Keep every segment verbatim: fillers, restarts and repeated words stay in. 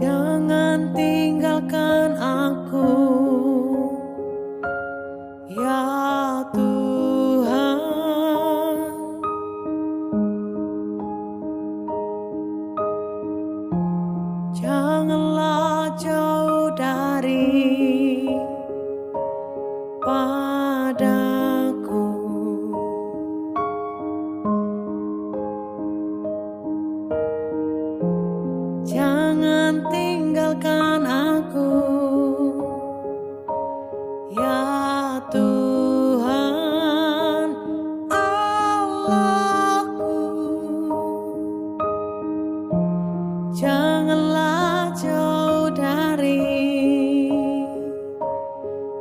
Jangan tinggalkan aku, ya Tuhan. Janganlah jauh dari padaku. Jangan tinggalkan aku, ya Tuhan Allahku. Janganlah jauh dari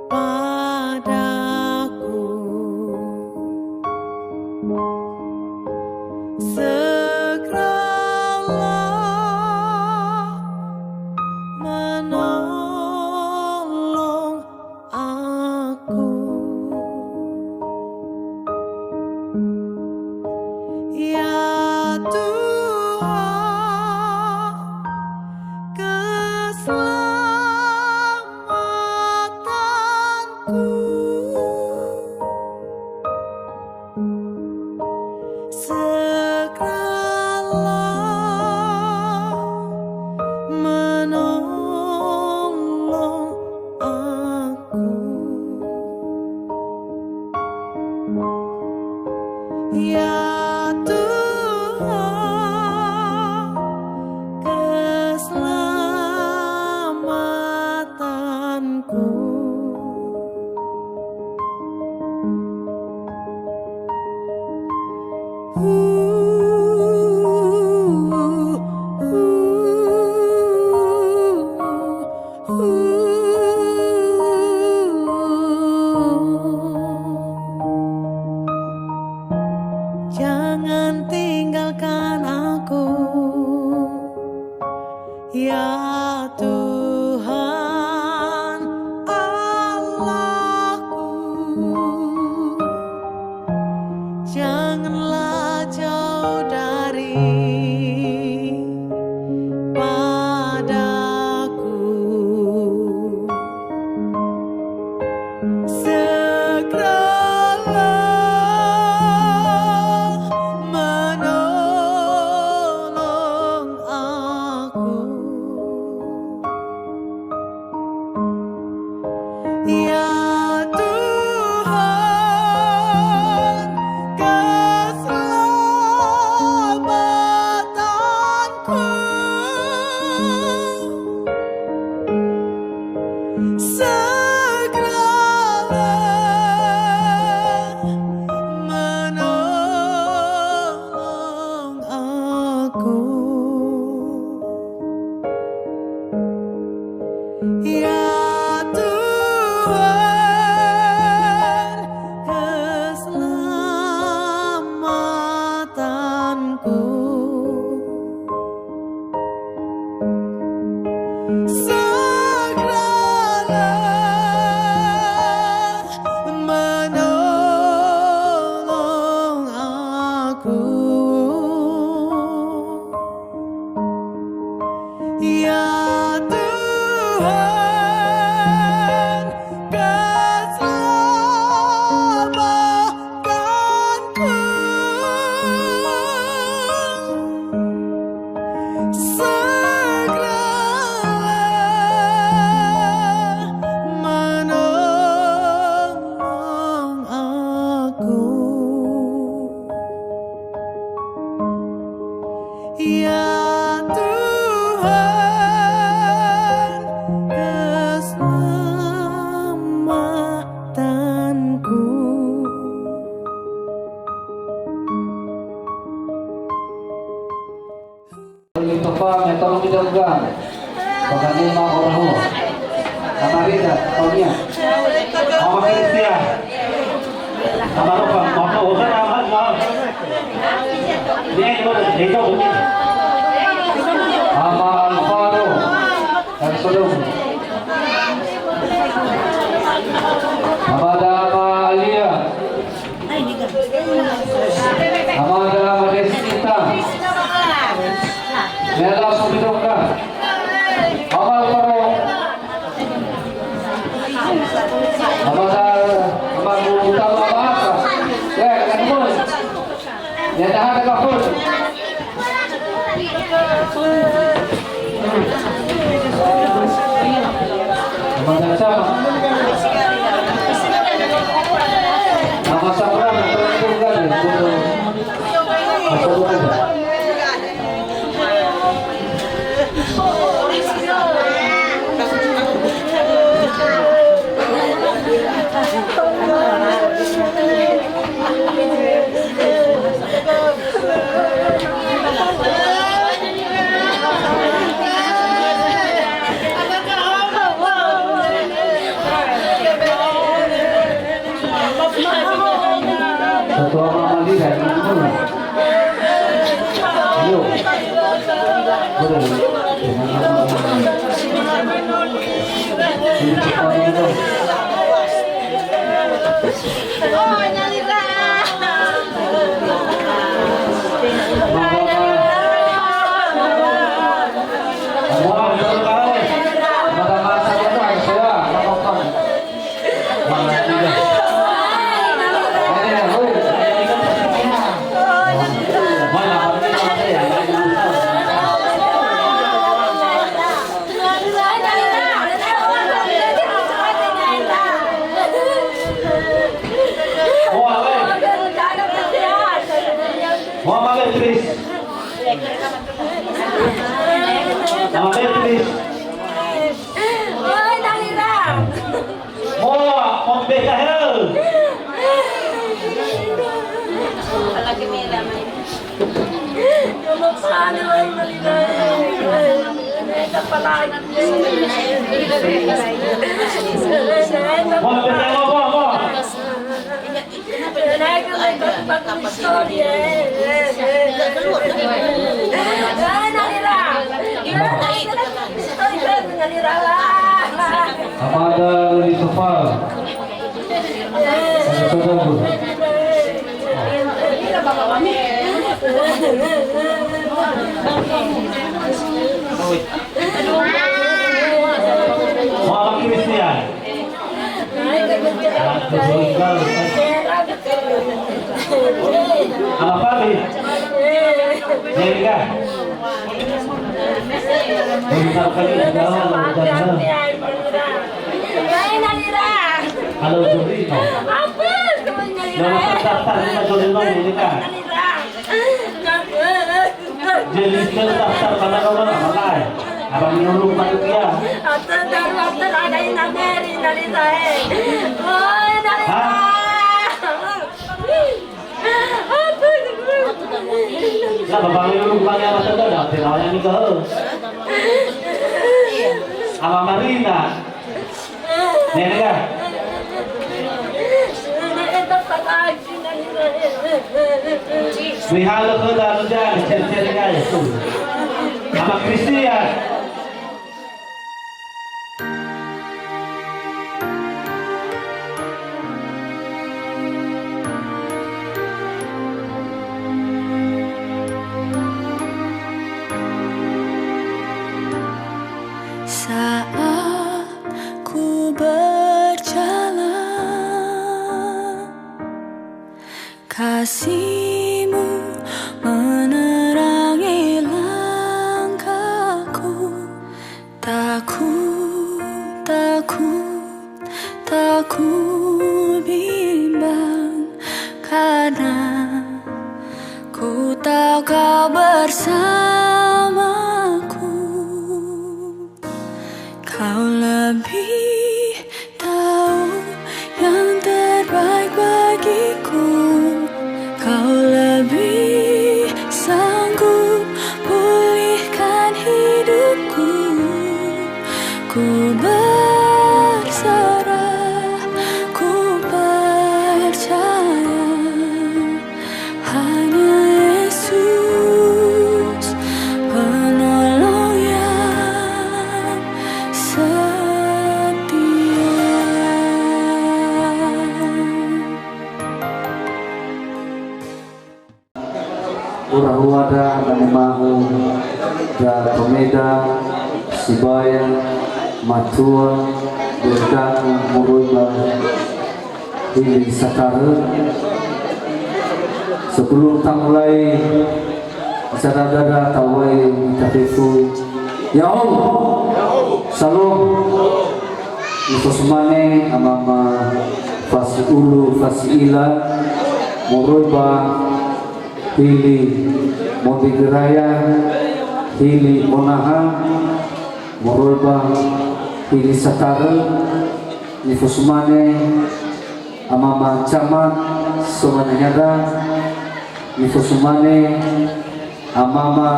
padaku. Segeralah menolong aku. Ya Tuhan, keselamatanku, segeralah menolong aku. Ya Tuhan, keselamatanku. Jangan tinggalkan aku, ya Tuhan Allahku. Janganlah jauh dari padaku. Segeralah menolong aku. Ya Tuhan, keselamatanku, segeralah menolong aku. Ya Tuhan, keselamatanku, segeralah menolong aku. Ya Tuhan, keselamatanku, segeralah menolong aku. Ya Tuhan, keselamatanku. Tolong ya, tolong dijaga. Pokoknya mau orang. Ama Rita, tolong ya. Ama Kristia. Ama Rofa, mau tahu kan ama, ama. Ini, ini, ini, ini. Ama Alvaro, Alvaro. Ama ada Ama Alia. Ama ada Ama Desita. Mela Supidongka. Ketua Mama Lira, ayo. Boleh. Moa, Mama Beatrice. Mama Beatrice. Oi, Dalira. Moa, Om Beka, he. Moa, Beka, moa, moa, moa. Amada Lili Sofal. Muhammad Christian. Apa, Bi? Jerica. Bentar kali, jangan, jangan. Halo, Jody, no. Nama terdaftar kita, Jody, no, ini, Kak. Jadi, terdaftar pada nomor apa, Kak? Abang Nurul panitia. Terdaftar ada Ina Mary, Ina Lisa, eh. Oh, Ina Lisa. Hah? Lah, Bapak Lulu, Bapak Lulu, Bapak Lulu, Bapak Lulu, Bapak Lulu. Ama Marina. Nene, ya? Mihalö khöda, udah, ceri-ceri, ya, tuh. Ama Christian. Saat ku berjalan, kasih-Mu menerangi langkahku. Takut, takut, takut bimbang, karena ku tahu Kau bersamaku. Kau lebih tahu yang terbaik bagiku. Kau lebih sanggup pulihkan hidupku. Ku berserah, ku percaya. Hanya Yesus, penolong yang setia. Ora huada, dane mahu, da tomeda, sibaya, matua, berdaku, moroi ba Hili Sakarö, Sebelum tamulai acara dada tawai ita fefu. Ya'ahowu. Salom. Nifosumane ama-ama fasi'ulu, fasi'ila, moroi ba hili Mondegeraya, hili Monaha, moroi ba hili Satarö, nifosumane ama-ama camat, somanahiada, nifosumane ama-ama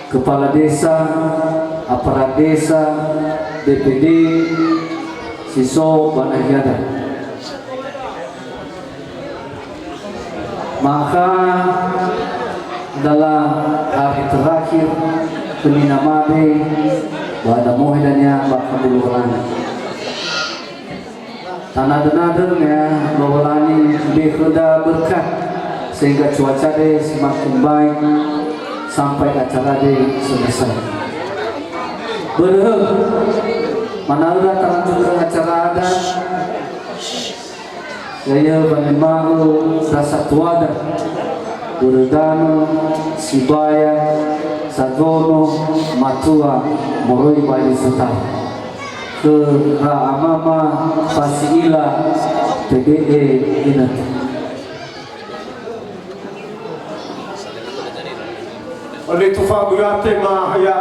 kepala desa, aparat desa, D P D, si so ba nahiada. Maka adalah hari terakhir khömi namade ba damohe dania ba Kabulu Holangi. Tanadö-nadö me Lowalangi mbe khöda berkat sehingga cuaca de semakin baik sampai acara de selesai. Börö mana'ö talanjutkan acara adat. Ya'ia wanema'ö rasa tuada, börö danö, sibaya, sazono, matua, moroi ba Yesu tau. Khöra ama-ama fasi'ila tebe'e inötö. Ole tufa bürate ma haya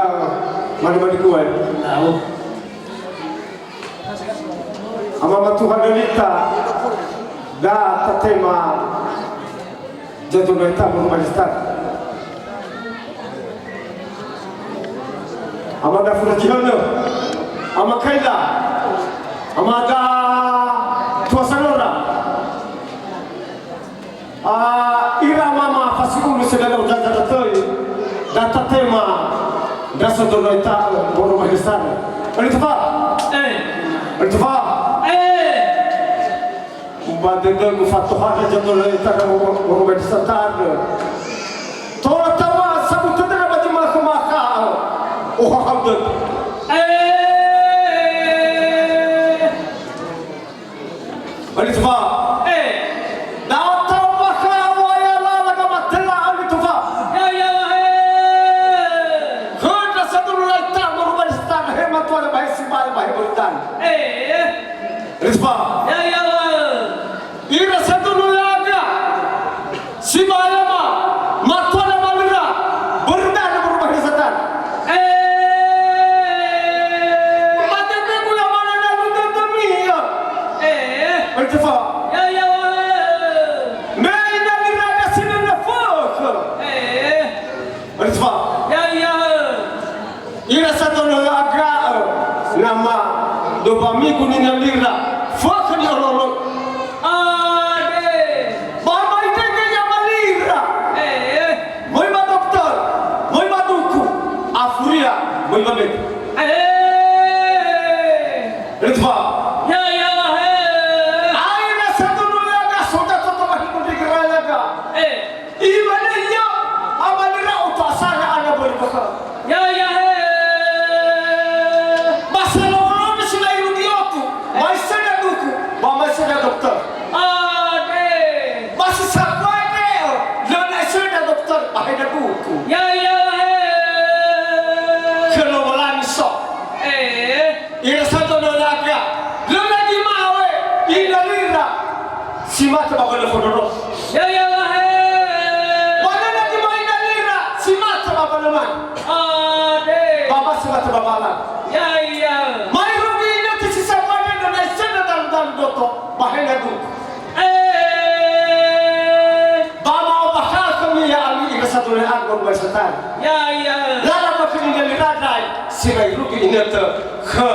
mani-mani kuai. Ama matuha dalita, da tatema jadul mai tamu rumah Islam. Ama da fura kihana, ama kaila, ama da tua sanora. Ah, ira ama-ama fasi'ulu sedang jaga tatöi, da tatema ndra sodolo ita, eh, boro mahisana. Oli tufa? Eh. Oli tufa? Eh. Umba dödögu fatohana jadolo ita na boro mahisana. Tola tawa sabu tedera baju maka-maka, oh, hau dödö. Eh. Oli tufa. Eh. Da'ö tau bakha wa ya lala gamatela oli tufa. Ya, ya, he. Khöndra sadulu laita morumah istana he matuana bahe simaya bahe beritan. Eh. Oli tufa. Ya, ya, he. Ira sadulu laga. Simalama, matua na malira, börö danö börö bahasa tan. Eh. Mate beku ya mana na lu dödömi ya. Eh. Oli tufa. Ya, ya. Me ina lira da sina na fok. Eh. Oli tufa. Ya, ya. Ira sato lö aga, nama, doba migu nina lira, fok ni ololo. Ade. Ba mai dege ya malira. Eh. Moi ba dokter, moi ba duku, afuria, moi ba beku. Eh. Oli tufa. Ya, ya, he. Aina sato lö aga, soda toto ba hiku di geraya ga. Eh. Imane ia, amalira oto asara ana börö bakha. Ya, ya, he. Ba salolo si lae irugi otu, mai söda duku, ba mai söda dokter. Ade. Ba si sabuade, lö na söda dokter, ba heda duku. Ya, ya, he. Khö Lowalangi so. Eh. Ira sato lö laga, lö lagi mawe, ina lira, si mate ba bölö fondroroma. Ya, ya, he. Wa lö lagi mawe ina lira, si mate ba bölö mane. Ade. Ba ma si mate ba bala. Ya, ya. Mai rugi ina ti si sabuade na na isena dalu-dalu doto, ba hena duku. Eh. Ba ma'ombakha'ö khömi ya'ami ira sadole anggur bai satari. Ya, ya. Lala ba khömi ndra si rai rugi inötö khö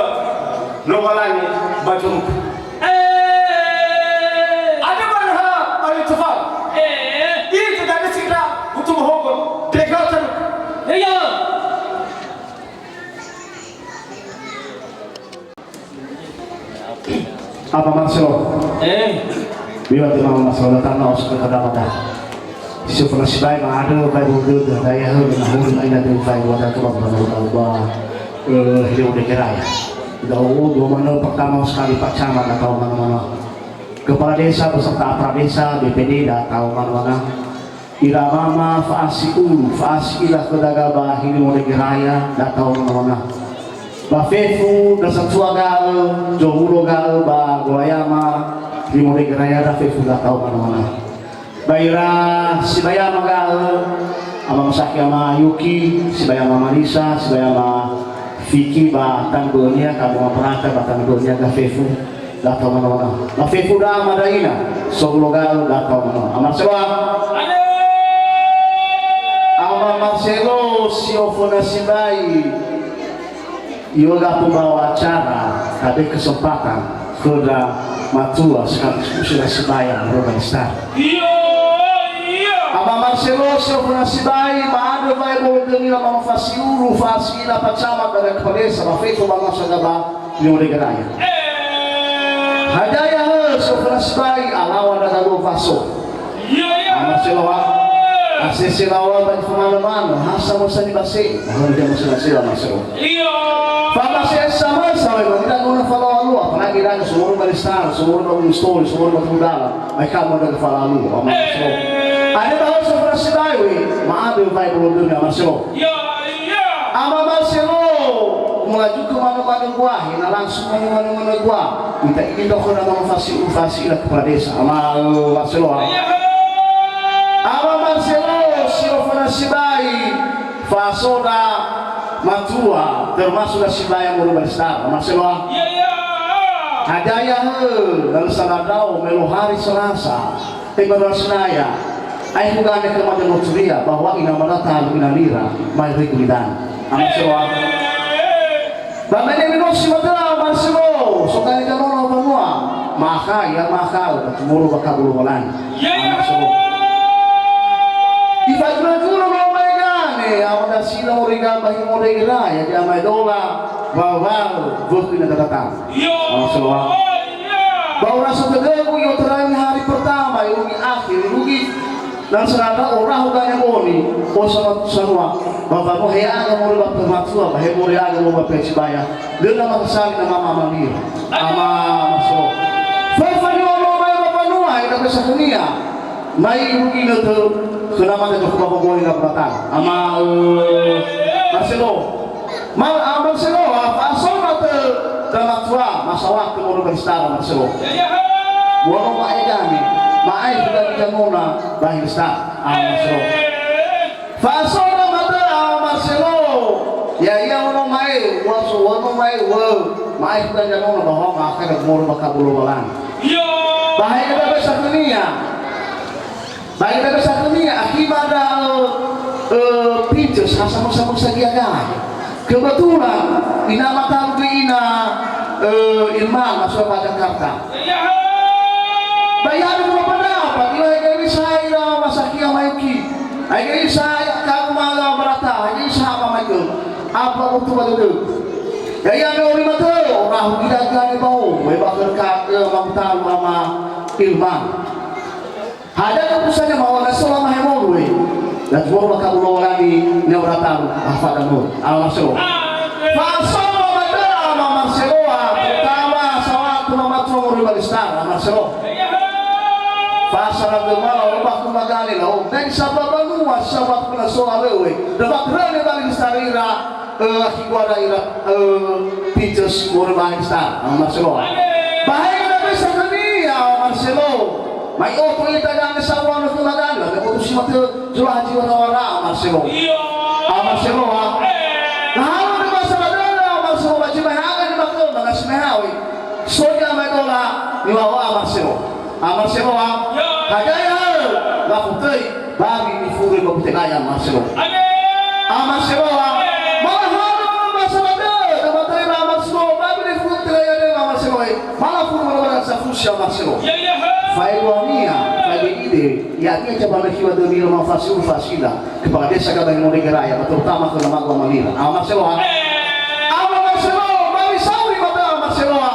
Lowalangi ba zorugo. Eh. Ada baraha ali tufa. Eh. Itu dari sira butuh bohong. Degatan. Ya, ya. Apa maksud? Eh. Biwa tu nama maksud datang na usut kepada mata. Sifuna sibai ma'adö bai bödödö, daya hö na hurun aina döi bai wada ke bapa na uda uba, eh, hidup di kerai. Udah u dua mana pertama sekali Pak Camat atau mana-mana. Kepala desa beserta aparat desa, B P D, dan atau mana-mana. Ira mama fa'asi ulu, fa'asi ila khöda ga ba hili Modege Raya, da tao nona. Ba fefu, da satua ga'ö, Zowulo ga'ö ba Golayama, hili Modege Raya, da fefu da tao nona. Ba ira sibayama ga'ö, Ama Masaki, Ama Yuki, sibayama Marisa, sibayama Fiki ba tanö bö'önia, kamu maparata ba tanö bö'önia, da fefu da tao manö-manö. Ba fefu da ama da ina, Zowulo ga'ö da tao manö. Ama Marcelo. Ama Marcelo si oföna sibai. Yoga pembawa acara, tabe kesempatan khöda matua sekaligus usila sibaya Roda Star. Iya, iya. Ama Marcelo si oföna sibai, ma'andrö wa'ebolo dömi la mama fasiulu, fasi'ila, pacamat, ba kepala desa, ba fefu ba masa gaba, Rio de Granada. Eh. Hadia ya'ö si oföna sibai, alawa da galua faso. Iya, iya. Ama Marcelo, ha? Asese lawa ba ifamana-mana, ha samösa nibase. Hana dia masa nasi la Marcelo. Iya. Fama se sama sa we, mani da guna falawa lua, apalagi da guna sumuru ba Star, sumuru ba Unstory, sumuru ba Tudala. Mai kamu ada kepala lu, Ama Marcelo. Ada bahasa Fransai we, ma'andrö wa'ebolo dömi Ama Marcelo. Ya, ya. Ama Marcelo, melaju ke mana-mana gua, na langsung mana-mana gua. Minta izin dong khöda mama fasi, fasi ila kepala desa, Ama Marcelo. Ya. Ama Marcelo, si oföna sibai, fa'asoda matua, termasuk da sibaya moroi ba Star, Ama Marcelo. Ya, ya. Hadia ya'ö, lalu saladao, melo hari Selasa. Ema Rasinaya, ai hugane ke mada noturia bahwa ina mada talu ina lira, mai regu lidan. Ama Marcelo. Ba mene mino si mada Ama Marcelo, so gane ganono banua. Maka ya maka, tumoro ba kabulo walan. Ama Marcelo. Ifa jula-jula mau mai gane, awak dasila moriga bahi moriga ya, dia mai dola, wawal, wökhi na datang. Ama Marcelo. Ba ora so tödögu i'otarangi hari pertama, irugi akhir, irugi dan serata ora hugane boni, o sama sanua, ba wano heaga moroi ba pematua, ba he moroi aga moroi ba pecibaya, döna makasali na mama Ama Lira, Ama Marcelo. Fefa ni ono mai ba banua, ita pesa kunia, mai irugi nötö, khöna mada joko ba bogoi na batang. Ama, eh, Marcelo. Mal, a, Marcelo, a, fa'aso matö damatua, masawatö moroi ba Star, Marcelo. Buono ma'e gami, ma'ai sudah kita mona ba Star, a, Marcelo. Fa'aso matö, a, Marcelo. Ya, ya, ono ma'e, wa so, ono ma'e, wa, ma'ai sudah kita mona bahwa ma'akada moroi ba kabulo walan. Ba hai kita bisa dunia. Ba ita bisa khönia, akiba da, eh, eh, Pintus, ha samösa-mösa gia gae. Kebetulan, ina matalu ina, eh, Irma, masuk ba Jakarta. Ba ia ada beberapa pendapat, ila ega bisa ila masakia mayuki. Ega bisa kamu maga berata, ega bisa apa mai ke. Apa untuk bagi tu? Ya, ia ada orang mata, orang tidak gane bau, bebas kerka ke mamtalu ama Irma. Hadia keputusannya mau na sola mahemolu, eh. Dan semua rumah kamu lo lagi, nya beratalu, ah, fada mo. Ama Marcelo. Fa'aso ba dödöra Ama Marcelo, ah, pertama, sawatö mamatua moroi ba Star, Ama Marcelo. Fa'asara göma la, oh, baku magane la, oh, dan sabab banua, sabab pula soal, eh. Dapat rane bali Star ira, eh, higuara ira, eh, Pintus moroi ba Star, Ama Marcelo. Ba hai na bisa khönia, Ama Marcelo. Mai oto ita gane sawa na khöna gane, na oto si matö zula haji wara-wara, Ama Marcelo. Ama Marcelo, ha? Na halo ni masa badala, Ama Marcelo, ba zi mai haga ni bakö, mana si mai hawi. Soja mai dola, ni wawa, Ama Marcelo. Ama Marcelo, ha? Hadia ya'ö, lafu töi. Babi nifuru ba bute gaya Ama Marcelo. Ama Marcelo, ha? Malah hana masa bade, da matera Ama Marcelo, babi nifuru bute gaya Ama Marcelo, eh. Malah furu mana mana safusi Ama Marcelo. Faeluania, faeluide, ya, ia coba na kiwa demi Ama Fasiu Fasila, kepala desa Gabah Modege Raya, terutama ke nama gua Malira. Ama Marcelo, ha? Ama Marcelo, babi sauri mata Ama Marcelo, ha?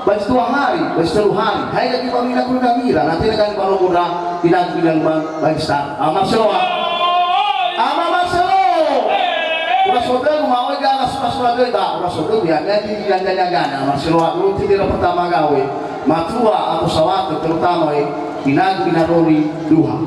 Ba zi dua hari, ba zi tölu hari, hai lagi ba mina kuru namira, na tena kan ba nomo ndra, ina, ina lima, ba zi sa. Ama Marcelo, ha? Ama Marcelo! Ura sodögu, ma oi gala sura-sura döi, ba, ura sodögu, ya, ya, ya, ya, ya, ya, Ama Marcelo, ha? Dulu tindera pertama gawe, matua atau sawatö, terutama, eh, ina, ina roni, duha.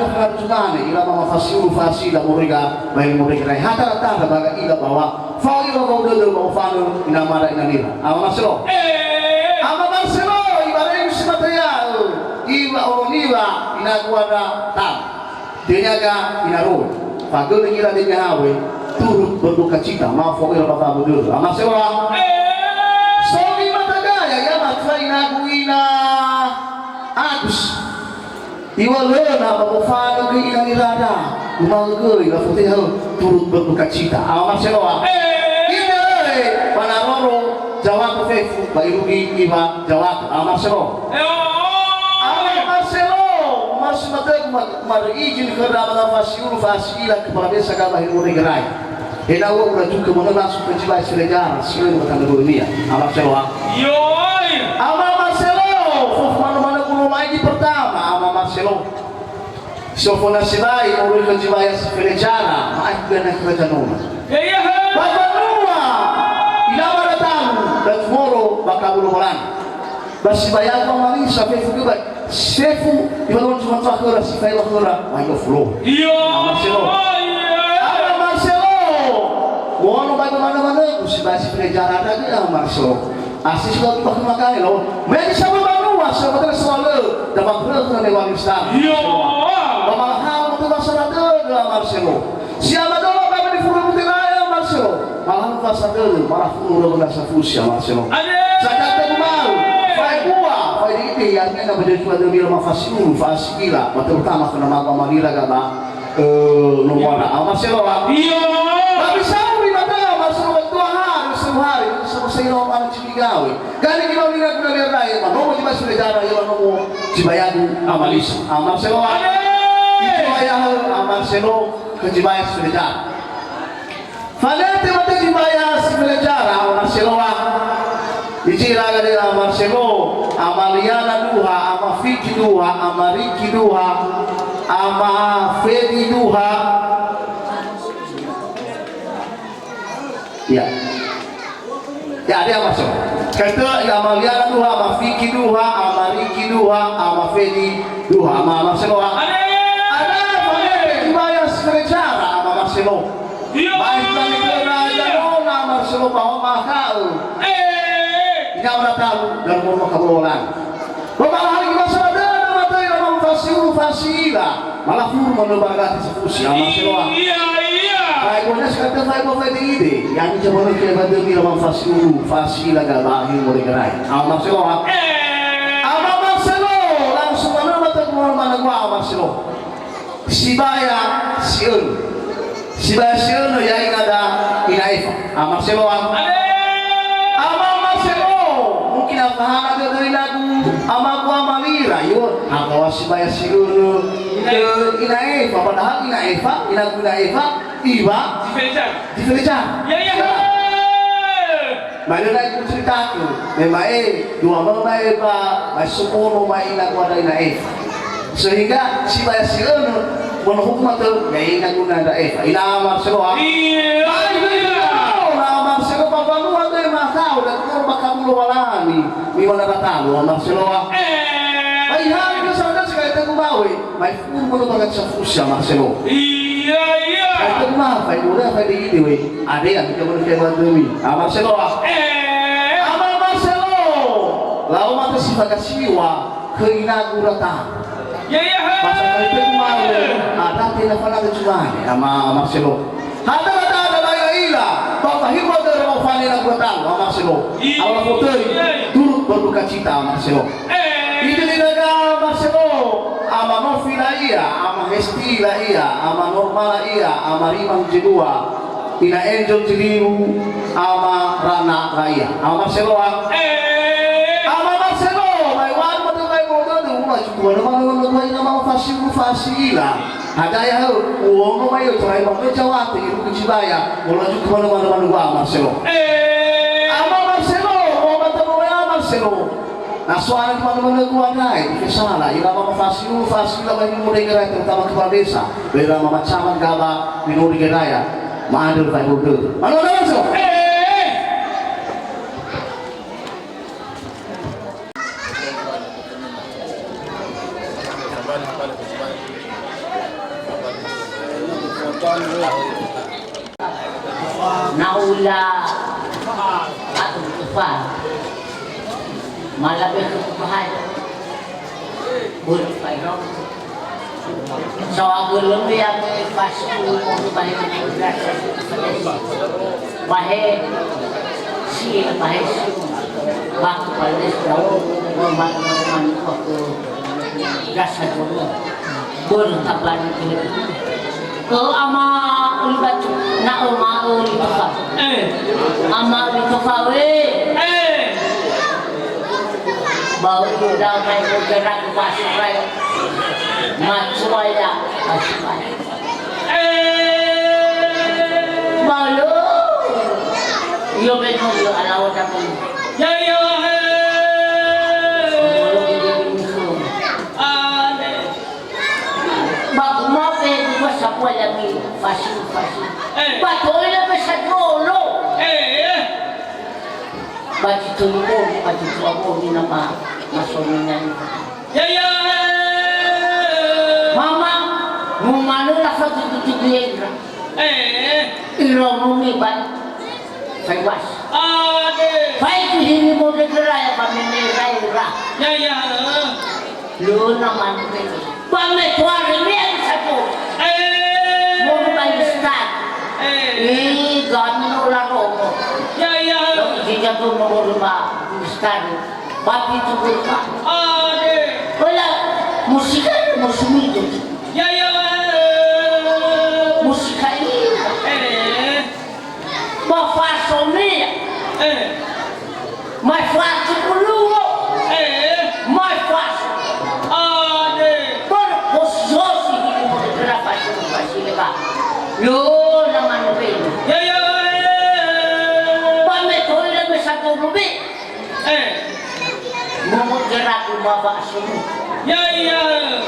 Tanö fangadu zumane, ira mama fasiulu fa'asila morega, ba ira morega rai. Hatara-tara ba ga ila bawa. Fao ira bau dödö ba ofanö ina mada ina nira. Ama Marcelo. Eh. Ama Marcelo, ibaregu si mata ya'ö. Iwa oroniwa, ina guada tam. Deniaga ina roe. Fagölö ira deniaga hawe. Turut berduka cita. Ma fao ira ba bau dödö. Ama Marcelo. Eh. So ni mata gaya, ya mata inagu ina Agus. Iŵa'ö lö na ba mofanö göi ina nirada, uma'ö göi lafotheha turut berduka cita. Ama Marcelo a. Ina öe, ba na roro Jawaku fefu, ba irugi iŵa Jawaku. Ama Marcelo. Ama Marcelo, ma sumatö ma-, marö izin khöra mangafasiulu fa'asila kepala desa gaba Hemone Gerai. Ena'ö ura zukö manö langsung ke Jibai Sirejara, si lö ba tanö dönia. Ama Marcelo, ha? Yoi! Ama Marcelo, fofu manö-manö ulo lagi pertama, Ama Marcelo. Sofona sibai, moroi ke Jibai Sirejara, ma'ai gana ke Raja Nona. Ya, ya, ha. Ba banua, ina ba datamu, dan moro, ba kabulo bolan. Ba sibayagu amalisa fefu göi ba sefu ibalon cuma khöra si faewa khöra, ba ino fulo. Iya. Ama Marcelo. Iya. Ama Marcelo. Mono ba manö-manö ku si ba si Sirejara dagi Ama Marcelo. Asi si ba khöma gae lo. Me di sabu banua, sabu tele soalö, da ba khöra khöra lewat Islam. Iya. Ba mahal tu bahasa dada Ama Marcelo. Si amadöla ba meni furu putera Ama Marcelo. Malah bahasa dada, malah furu römöna safusi Ama Marcelo. Ade! Sakata gumau. Fae bua, fae dikit, ya, artinya na bade cuma demi rumah fasiulu, fa'asila, ba terutama kena maga manira gaba, eh, nomora Ama Marcelo, ha? Iya. Tapi sauri mata Ama Marcelo dua hari, satu hari, sama saya lo anak cili gawe. Gani gimau nina guna liar dae, ma nomo Jibai Sirejara, ya, nomo Jibayagu amalisa. Ama Marcelo, ha? Ade! Itu ayah Ama Marcelo ke Jibai Sirejara. Fanete mate Jibai Sirejara, Ama Marcelo, ha. Iji iraga dödö Ama Marcelo, Ama Liana duha, Ama Fiki duha, Ama Riki duha, Ama Fedi duha. Ya. Ya, ada Ama Selo. Kata ya, Ama Liana duha, Ama Fiki duha, Ama Riki duha, Ama Fedi duha, Ama, Ama Selo. Ada. Ada, Ama Fedi Bayas Kerejara, Ama Marcelo. Iya. Baik, kami kena ya, Ama Marcelo, bahwa mahal. Eh. Ini Ama tahu, dan mau kabololan. Ba mahaligi masalah dödö matoi Ama Mufasiulu Fasila. Malafuru manö baragati safusi, Ama Marcelo. Iya, iya. Faeguania sekali, faegua faedeide. Ya'ami coba lagi ke bademi Ama Mufasiulu Fasila, gaba ahi mulai gerai. Ama Marcelo. Eh. Ama Marcelo, langsung manö mata gua, mana gua, Ama Marcelo. Sibaya si'önö. Sibaya si'önö ya'ia da Ina Efa. Ama Marcelo, a? Ama Marcelo, mungkin afahana dödö inagu amagu Ama Lira, yo, hagawa sibaya si'önö, eh, Ina Efa, padahal Ina Efa, inagu Ina Efa, iwa Diferejar. Diferejar. Ya, ya. Ya. Ma'e lö na'i uceritake, me ma'e dua mö ma'e ba, ma'e somono ma'e ina gua da Ina Efa. Sehingga sibaya si'önö, mono huku matö, me ina guna da Efa. Ina Ama Marcelo, a? Iya. Ma'e lö, na Ama Marcelo ba banua döi mahau, da tu'u ba kabulo walani, mi mana ratalu, Ama Marcelo, a? Eh. Ba ihali lö sa da sekali tegu bawe. Mai furu mono baga safusi Ama Marcelo. Iya, iya. Ai tegu ma, fai dua, fai dua ide we. Ada yang kita boleh kayak bantu mi. Ama Marcelo, ah. Eh. Ama Marcelo. Lau mata si fakasiwa ke inagu rata. Ya, ya. Masa kali tegu ma, ada tena fana ke cuma, Ama, Ama Marcelo. Hada-hada ada laila-ila, ba fahimba dödö ba fane na gua talu, Ama Marcelo. Iya. Ala fotoi, turut berduka cita, Ama Marcelo. Eh. Itu di daga Ama Marcelo, Ama Novi la'ia, Ama Hesti la'ia, Ama Norma la'ia, Ama Rimang Zebua, Ina Angel Ziliu, Ama Rana la'ia. Ama Marcelo, a? Eh. Ama Marcelo, mai wan mata mai bodo, ulah cukup mana mana ina mau fasi, fasi ila. Hadia hö, uono mai yo torai ba Jawate, irugi Cibaya, mo lanjut ke mana-mana, mana wa Marcelo. Eh. Ama Marcelo, mo mata mo ya Marcelo. Na soal di mana-mana gua ngai, di kesala, ira mama fasiu, fasiu la bagi muda gerai, terutama kepala desa, ira mama camat gaba, minori gerai ya, ma'andrö fai bodo. Mana-mana Marcelo. Eh. Na ula aku tufa. Malah betul bahaya. Boleh, Pak Iro. Soal belum ya, pas umur bahaya. Bahe si, bahe si. Waktu paling jauh, rumah, rumah, waktu jasa dulu. Börö tabani. Ö, Ama Öli Batu, na Öma Öli Tofa. Eh. Ama Öli Tofa, we. Eh. Bau udah main bergerak ke pasar raya. Macuaya, pasar raya. Eh. Malu. Yo betul, yo ala otak. Ya, ya, eh. Malu, malu. Amen. Ba kumape dua sapua yami fasi, fasi. Eh. Ba toila be sadrolo. Eh, eh. Ba titulu boni, ba titua boni nama masoni nani. Ya, ya. Mama, mumanö la fatutu-tutu yendra. Eh, eh. Iro mumi ba. Fai was. Ade. Fai tu hili mo de gerai ba mene rai ra. Ya, ya. Luna mantu. Ba me tuare me bisa tu. Eh. Mo ba istan. Eh. Ih, gani no la romo. Ya, ya. Lo di jatuh mo ba istan. Ba pitu kurma. Ade. Ola musika mo sumido. Ya, ya. Musika ini. Eh. Ba fasomia. Eh. Mai fatu puluo. Eh. Mai faso. Ade. Ber hosi-hosi di umur berapa sih, masih lebar. Lo, nama nubeng. Ya, ya, eh. Ba me toila me satu rubi. Eh. Momo geraku ma ba asunu. Ya, ya.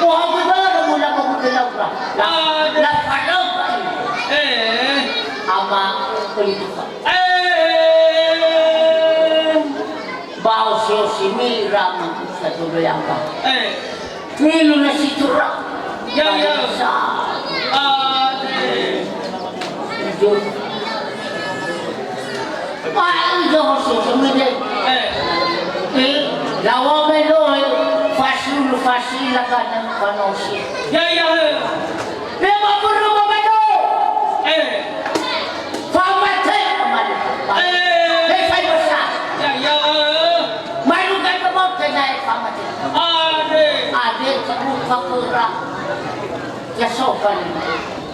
Wah, aku baru mula mau ke laura. La, ade. La fadam. Eh. Ama Öli Tofa. Eh. Ini rama satu doyapa. Eh. Ini lu nasi curah. Ya, ya. Sa. Ade. Jujur. Wah, ini jauh sih, semenjak. Eh. Eh, lawa melo, eh, fasul, fasil, lah, kan, panosi. Ya, ya, eh. Lima puluh lima batu. Eh. Famate amali. Eh. Hei, fai basa. Ya, ya. Malu kan kemau tenai famate. Ade. Ade kebu fakura. Ya sopan.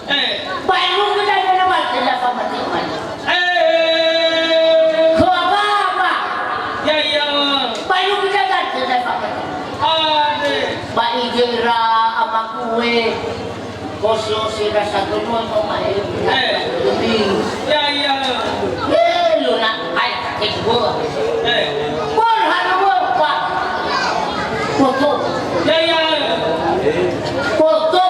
Eh. Baru kita kena mati ya famate amali. Eh. Ko apa apa? Ya, ya. Baru kita kan kena famate. Ade. Ba igera amaku we. Koso sira sagono no mae. Eh. Demi. Ya, ya. Eh, lu na ai kate gua. Eh. Bor hana gua, Pak. Foto. Ya, ya. Foto.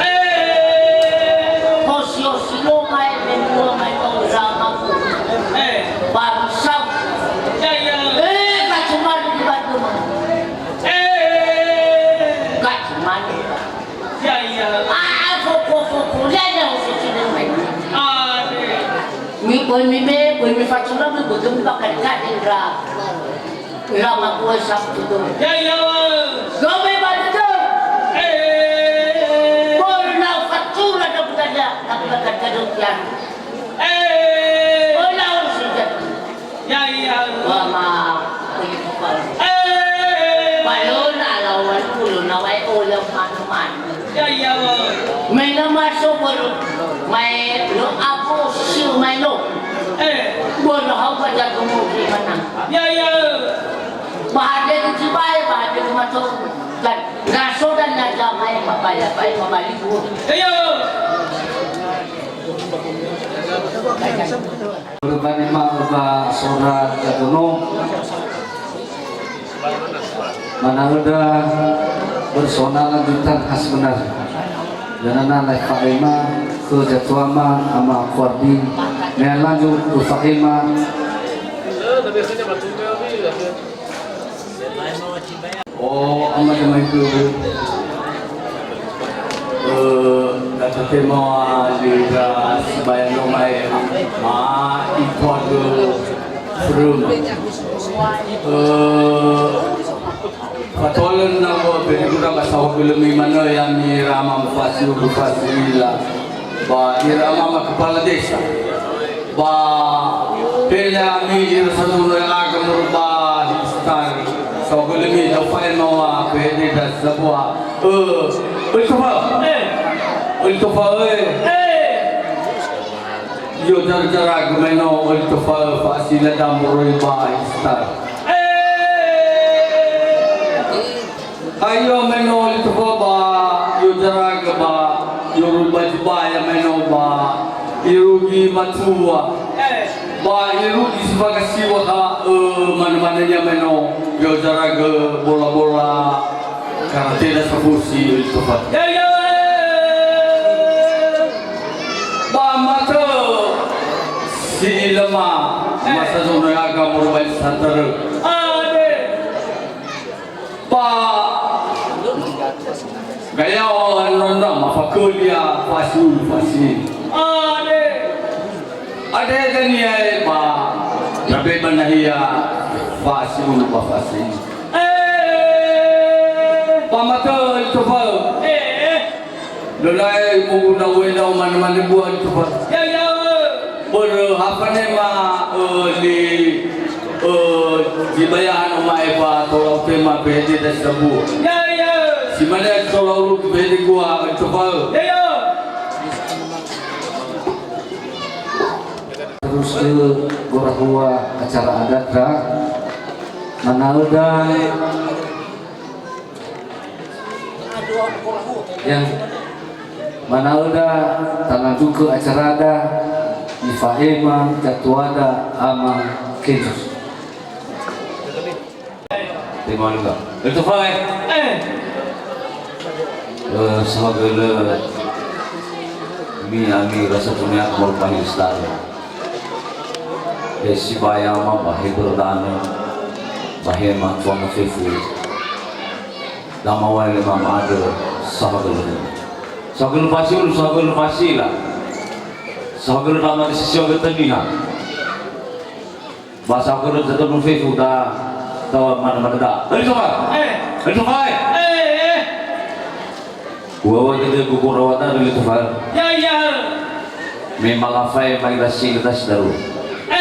Eh. Koso sino mae, menua mae, mau sama. Eh. Bangsa. Ya, ya. Eh, kacumani di Bandung. Eh. Kacumani. Ya, ya. Ah, foko, foko. Ya, ya, foko, foko. Ade. Mi, boi mi me, boi mi facula, mi bodo mi bakar kade ra. Ra ma kue Sabtu do. Ya, ya. Go me ba do. Eh. Boi na facula do kade, na bakar kade ya. Eh. Boi na urus ya. Ya, ya. Wa ma, eh. Balona lawan uluna wae ola manu-manu. Ya, ya, wa. Mena maso bolo. Mae lo apo siu mae lo. Eh. Bolo hau ba jago mugi mana. Ya, ya. Bahade ku cibai, bahade ku mato. Dan raso dan naja mae mabaya, bae mabali ku. Ya, ya. Korban lima ba sora jagono. Mana öda bersona lanjutan khas benar. Dan ana lai fa'ema ke jatuama ama Kuardi. Mea lanjut ke fa'ema. Oh, ama jamaeku. Eh, datate mawa lira sibayano mae ma ituagu fruma. Eh, fatolon na wa berigura ba sawa gelemi mana ya mi rama mufasi ulu fasila. Ba ira mama kepala desa. Ba pele ami ira satu aga merubah histar. Sawa gelemi da fa'ema wa pede da sabua. Eh, oli tofa. Eh. Oli tofa, eh. Eh. Yo jara-jara gemeno oli tofa, eh, fasila da moroi ba histar. Eh. Ayo meno oli tofa ba, yo jaraga ba, yo ruba jubaya meno ba, irugi matua. Ba irugi sifaka siwa ha, eh, mana-mana ya meno, yo jaraga bola-bola, karate da safusi oli tofa. Ya, ya. Ba mata si ilama, masa zono yaga morbai santar. Ade. Ba gayao anonda mafakoli ya fasi ulu fasi. Ade. Ade dania ba rabe banahia fasi ulu ba fasi. Eh. Ba mata itu fa. Eh. Lolae muguna uena o mane-mane bua itu fa. Ya, ya. Börö ha fanema, eh, li, eh, dibayaan Oma Eva tola utema pede da sabu. Ya, ya. Si mane tola ulu pede gua coba. Ya, ya. Terus ke gorahua acara adat ra. Mana öda Ya, mana öda talanjutke acarada, ifa'ema jatuada Ama Kenzo. Terima kasih. Betul, Pak, eh? Eh. Eh, semoga le mi ami rasa punya keluarga besar. Eh, si bayama bahibur dana. Ba he matua mafefu. Damawae le mama andrö saohagölö. Saohagölö fasiulu, saohagölö fasila. Saohagölö dama de sisiwa götö niha. Ba saohagölö zatonu fefu da tawa mana-mana da. Hei, Tofa! Eh! Hei, Tofa, eh! Eh, eh! Uŵa'ö dödögu gorawada dödö Tofa. Ya'ia. Me malafae maira si lö dasi daru. Eh!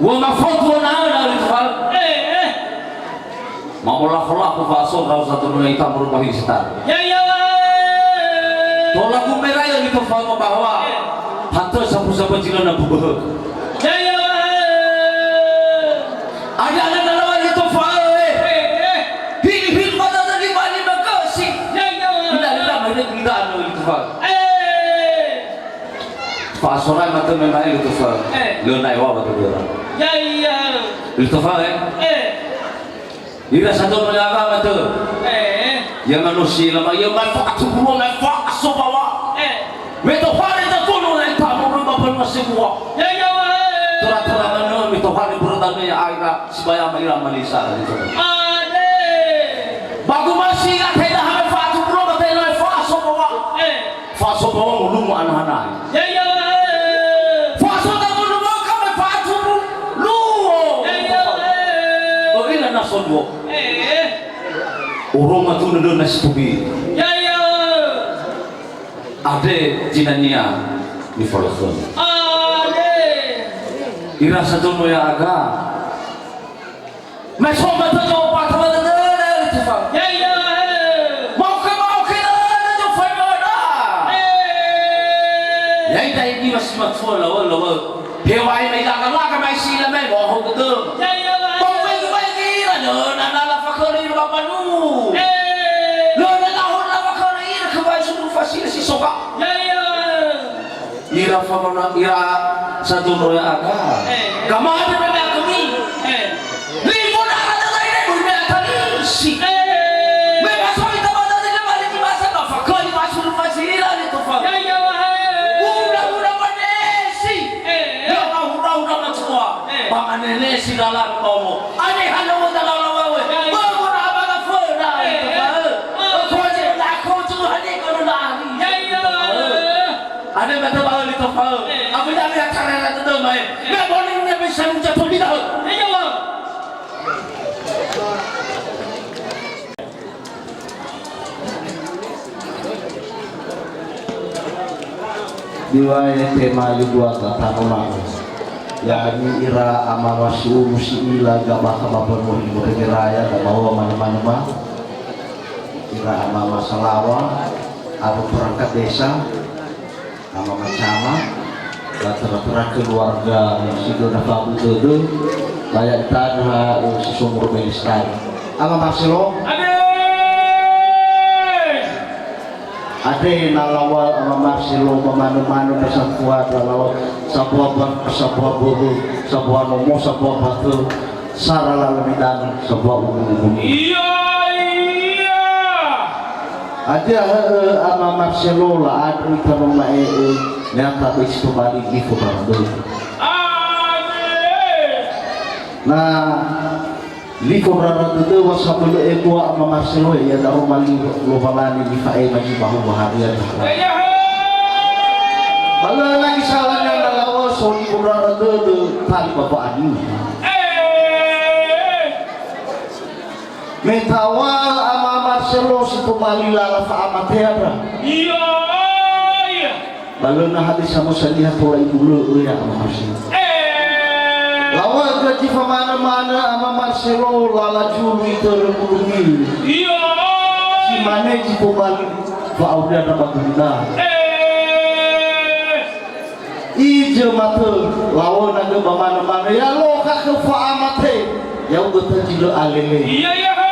Ua mafotu na na Tofa. Eh, eh! Mamolafola ku faso rau satu nunga ita merupahi setan. Ya'ia. Tola ku merai Tofa bahwa. Eh. Hantö sapu-sapu jilana buböhö. Ya'ia. Ada-ada na lawan Tofa, eh. Eh, eh. Hil-hil pada tadi bani makasi. Ya'ia. Tidak, tidak, tidak, tidak, Tofa. Eh. Fa'asorai matö me nae Tofa. Eh. Lö nae wa batugöra. Ya'ia. Tofa, eh. Eh. Ira sato no yaga matö. Eh. Ya manusia lama, ya mai fa'atubu, mai fa'asobawa. Eh. Me tohare tatunu lai tamu rumah penuh semua. Ya'ia. Tera-tera manö me tohare berada me aira sibaya ma ira malisa gitu. Ade. Bagu masih ingat heda hame fa'atubu, hame fa'asobawa. Eh. Fa'asobawa ngulumu ana-ana. Ya'ia. Fa'asobawa ngulumu kame fa'atubu. Luo. Ya'ia. Ö'ila na sonduo. Eh. Oroma tu nödö na situbi. Ya'ia. Ade zinania nifolokhömi. Ade. Ira sato no ya'aga. Mai so ba tödö, ba tödö, tödö, tödö, Tufa. Ya'ia, he. Ma'okhö, ma'okhö, tödö, tödö, Tufa, tödö. He. Ya'ia, da'e niŵa'ö si matua, lawa'ö, lawa'ö. Heŵa'ae mai laga-laga mai si ila mai, ma'ohou tödö. Ya'ia, he. Ma'okhö, ma'okhö, ira, lö na, na lafakhöli ira ba mbanua. He. Lö na, na, lafakhöli ira, khö wa'e sunu fasila si soga. Ya'ia, he. Ira famana, ira sato no ya'aga. Eh. Gamade me me'akhömi. Eh. Lifo dara dödö ire bui me atalisi. Eh. Me masoi tabata dödö bali di masa na fakhöli masulu masila li Tufa. Ya'ia, he. Ura-ura manesi. Eh. Ya ura-ura matua. Eh. Ba manenesi dalan omo. Ane hana wonda lawa wawe. Ya'ia. Ba wona abana föna. Eh. Tufa. Eh. Ko je na ko tu hane ko na ari. Ya'ia, he. Ane mata ba li Tufa. Eh. Aku dah lihat cara na tödö mai. Eh. Me boni ne bisa muncul tu di dah. Iya, Bang. Niŵa'ö tema li dua tatanö ma'ö. Ya'ami ira ama masiulu si ila gabakha ba Banohi Morenge Raya, da bawa manö-manö ma. Ira ama masalawa, aba perangkat desa. Ama macama, latera-tera keluarga si döna fabu tödö, layak tanha, eh, si somoro Palestina. Ama Marcelo. Ade! Ade na laŵa'ö Ama Marcelo ba manö-manö ba sambua, na laŵa'ö sambua ba-, sambua börö, sambua nomo, sambua batö. Sara lala midana, sambua ubu-ubu. Iya, iya. Hadia, he'e, Ama Marcelo, la'andrö ita no ma'e'e, nyata böi si tobali lifo ndrara dödö. Amin. Na lifo ndrara dödö wa sabölö ebua Ama Marcelo, ya daroma li Lowalangi nifa'ema zi bahu baharia. Iya, iya. Ba lö lagi salahnya na laŵa'ö so lifo ndrara dödö tali ba wa'aniha. Eh. Me taw̃a'ö Ama Marcelo si tobali lala fa'amatea ndra. Iya, iya. Ba lö na hadia samösa niha tola ibulö'ö ya Ama Marcelo. Eh. Laŵa'ö göi zi famanö-manö Ama Marcelo lala zulu itörö gurumil. Iya. Si mane zi tobali fa'auria ndra ba gurina. Eh. Ijö matö, laŵa'ö na göi ba manö-manö, ya lokha khö fa'amate, ya'ugö tö zi lö alele. Iya, iya, he.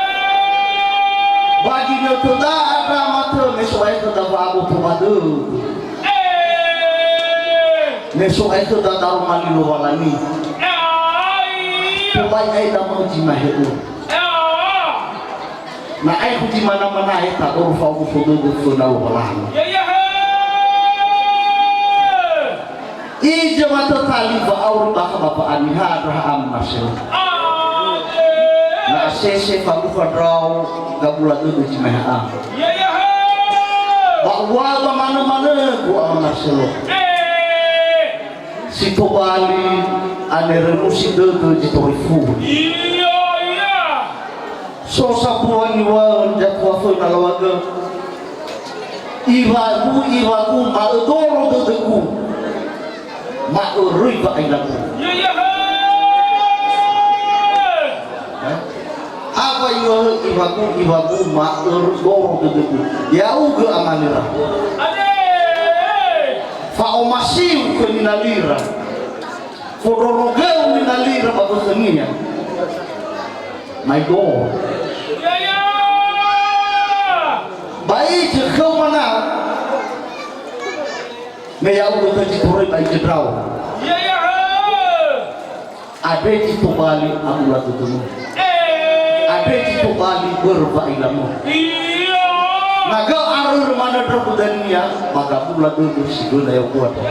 Ba ginötöda andra matö, me so aekhöda wa'aboto ba dödö. Eh. Me so aekhöda daroma li Lowalangi. Ai. Tobali ae damö'ö zi mahe'ö. Eh. Na aekhu zi mana-mana he, ta'oru fa'omuso dödö föna Lowalangi. Iya, iya, he. Iza matö tali wa'auri bakha ba wa'aniha ndra ha'a Ama Marcelo. Na asese fabufa ndrao gabula dödö zi maha'a. Ba ua ba manö-manö gu Ama Marcelo. Si tobali anerenusi dödö zi toröi furi. So sambua niŵa'ö ndratua föna lawagö. Iŵa'ö, iŵa'ö ma'ödoro dödögu. Ma'öröi wa'ailagu. Aŵa'ö iŵa'ö, iŵa'ö, iŵa'ö ma'ödoro dödögu. Ya'ugö amalira. Fa'omasiu khö ninalira. Fondrorogöu ninalira ba wökhönia. My God. Ba izö khöu manau. Me ya'ugö töi zi toröi ba izö ndrao. Andre zi tobali abula dödömö. Andre zi tobali börö wa'ailamö. Na gö arörö manö ndra'ugö dania, ba gabula dödö si göna ya'ugö andre.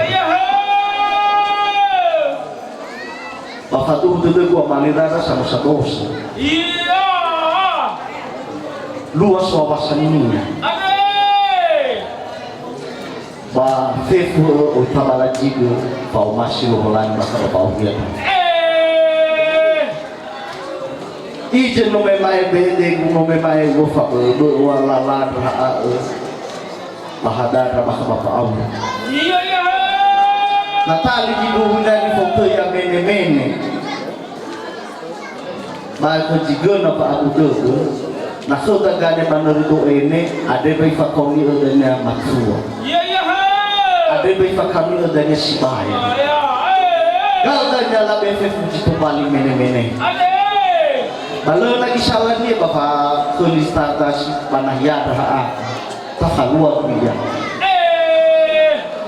Ba faduhu dödögu amalira ndra samosa dosa. Lua soawasania. Ba fefu oi tabalazigö fa'omasi Lowalangi ba sababaohia. Ize no me ma'e bedegu, no me ma'e ua fabö'ö-bö'ö wa lala ndra ha'ö. Ba hadara bakha ba fa'auri. Na tali zi duhu ndra nifotöi amene-mene. Ba khö zi göna fa'abu dödö, na khöda gane ba nöri do'ene, andre ba ifakaoni'ö dania matua. Andre ba ifakaoni'ö dania sibai. Gau dania labe fefu zi tobali mene-mene. Ba lö na isalania ba fa khöli stata si ba nahia ndra ha'a. Tafalua kuya.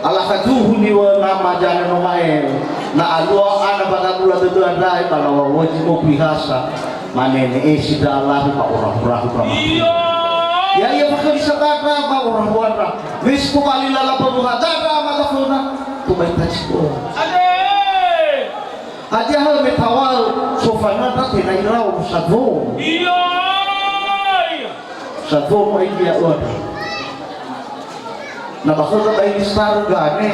Alakha duhu niŵa'ö nama zane no ma'e. Na alua ana ba gabula dödö andra ba laŵa'ö zi mogu ihasa. Mane ne'esi ndra alahi ba orahu-rahu ndra matu. Ya'ia fakhöli sadadra ba orahu andra. Me si tobali lala ba buha dadra ama gaföna. Tobai taci bo. Hadia hö me tawa'ö sofanö ndra tenga irao sadomu. Sadomu ai dia ua. Na ba khöda ba ini star gane,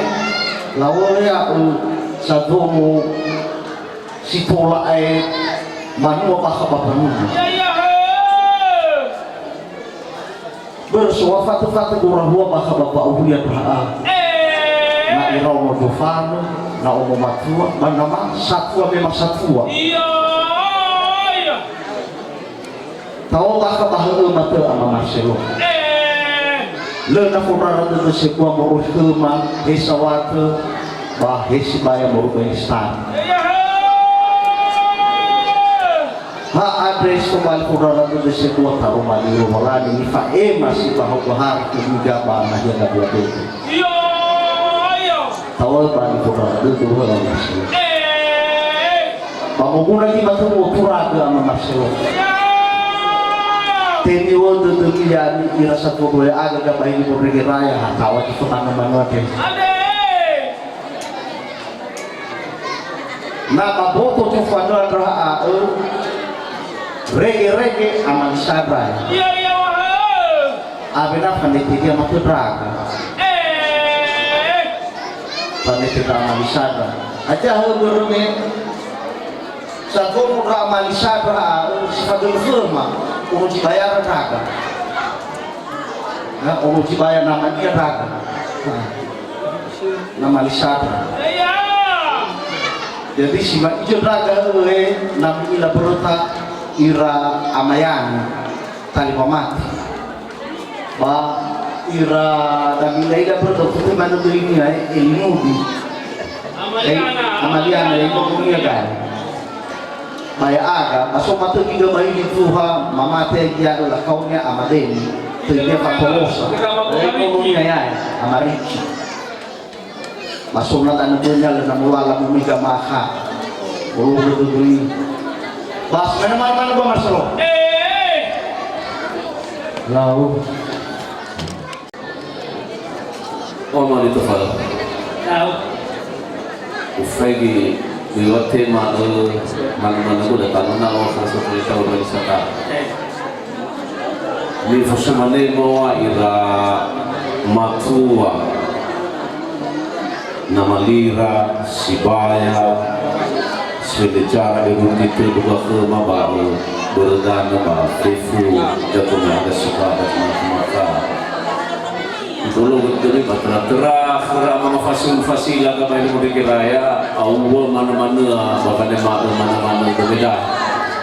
lawöre ya'ö sadomu si tola ae manua bakha ba mbanua. Börö soa fatö-fatö gorahua bakha ba wa'auri andra ha'a. Na iraono zofanö, na omo matua, ba nama satua memang satua. Tao bakha ba hö'ö matö Ama Marcelo. Lö na fondrara dödö sebua moroi khöma, he sawatö, ba he sibaya moroi ba Elistan. Ha andre si tobali fondrara dödö sebua taroma li Lowalangi nifa'ema si ba hau bahari khömi ga ba nahia ndra'ugö dödö. Tawö ba nifondrara dödö Lowalangi. Ba moguna gi maturu turagö Ama Marcelo. Teniwö dödömi ya'ami ira satua dua ya'aga gabaini Borege Raya ha tawa zi fotanga manua te. Na ba boto tufanö andra ha'ö, rege-rege Ama Lisandra. Awena fanete dia matö ndra'aga. Fanete ndra Ama Lisandra. Hadia hö börö me sagomo ndra Ama Lisandra ha'ö si fadölö khöma, ono zi bayara ndra'aga. Na ono zi bayara namania ndra'aga. Na mali satra. Jadi, si ma'izö ndra'aga, he, na mi'ila böröta ira Ama Yani, tali mamati. Ba ira na mi'ila-ila böröta, fute manö döinia, he, Elinudi. He, Ama Liana, he, imomunia gai. Ba ya'aga, ba so matö gigö ba hili Tuha, mamate gia öla kaonia Ama Deni, töinia fatolosa. He, imomunia yae, Ama Riki. Ba so na tanö dönia lö na molala mumi gamakha. Olo dödöni. Bas mena mana mana ba Marcelo. Lau. Oh, mali tofal. Lau. Faigi, liwate ma'ö, mana-mana gula tanona o saso kereta organisata. Nifusumane moa ira matua, na malira, sibaya, sifendecara, eruti tödua khöma ba, börö danö ba fefu, jatuh ada suka, jatuh maka. Dulu betul ni, ba töra-töra, khöra mama fasul fasila ka bae mo dege raya, aua mana-mana, ba kane ma-, mana-mana berbeda.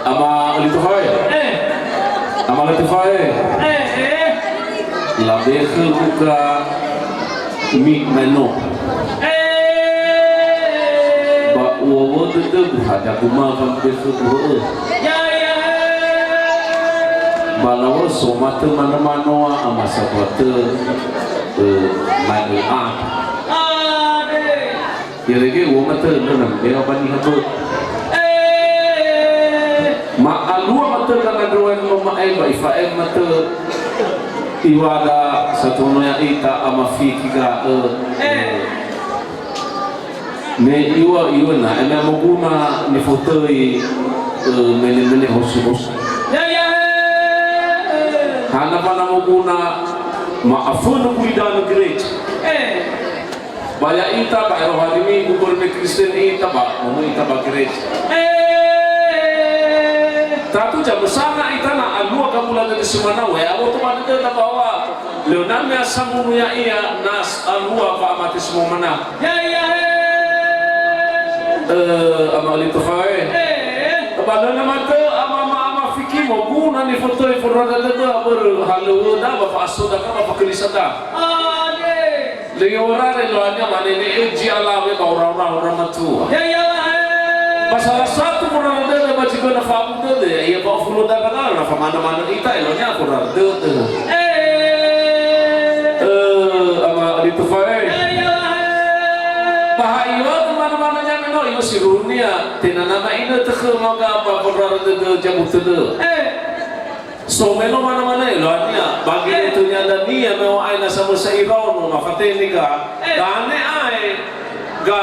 Ama Litofae. Eh. Ama Litofae. Eh, eh. Labe khö buka mi meno. Eh. Ba uwa-uwa dödögu, hadia guma kan be khö buhö. Ya, ya. Ba lawö so matö mana-mana wa amasa buatö, eh, mai a. Ade. Irege uwa matö, nana, bera bani hatu. Eh. Ma'alua matö kana doen lo ma'e ba ifa'e matö. Iwada satono ya'ita amafiki ga'ö. Eh. Me iŵa'ö na, ena'ö moguna nifotöi, ö, mene-mene hosi-hosi. Ya, ya, he. Hana fana moguna ma'afönö gulidanö gereja. Eh. Ba ya'ita, ba ero hari Minggu, börö Kristen ita, ba, mono ita ba gereja. Eh. Tatu jam sana ita na alua gabula dödö semana, we, awo to ba dödö na bawa. Leonardo ya samunu ya'ia, nas alua wa'amate semua mana. Ya, ya, he. Eh, Ama Litofae. Eh. Ba lö na matö ama, ama, ama fiki moguna nifotöi fondrua dödö börö halöwöda ba fa'asoda ka ba fakölisa da. Ade. Lege orare lo ania manene'ö zi alawe ba ora-ora ora matua. Ya, ya, he. Ba salah satu fondrua dödö ba zi göna fa'abu dödö, ya, ia ba ofulu dara na famana-mana ita, elonya fondrua dödö. Eh. Eh, Ama Litofae. Ba ha iŵa'ö mana-mana nyameno, iŵa'ö sirunia, tenana ma'inö tökhö maga ba fondrua dödö jamu tödö. Eh. So meno mana-mana eloania, ba ginetönia dania me wa'ae na samösa iraono, mafateni ga, gane ae, ga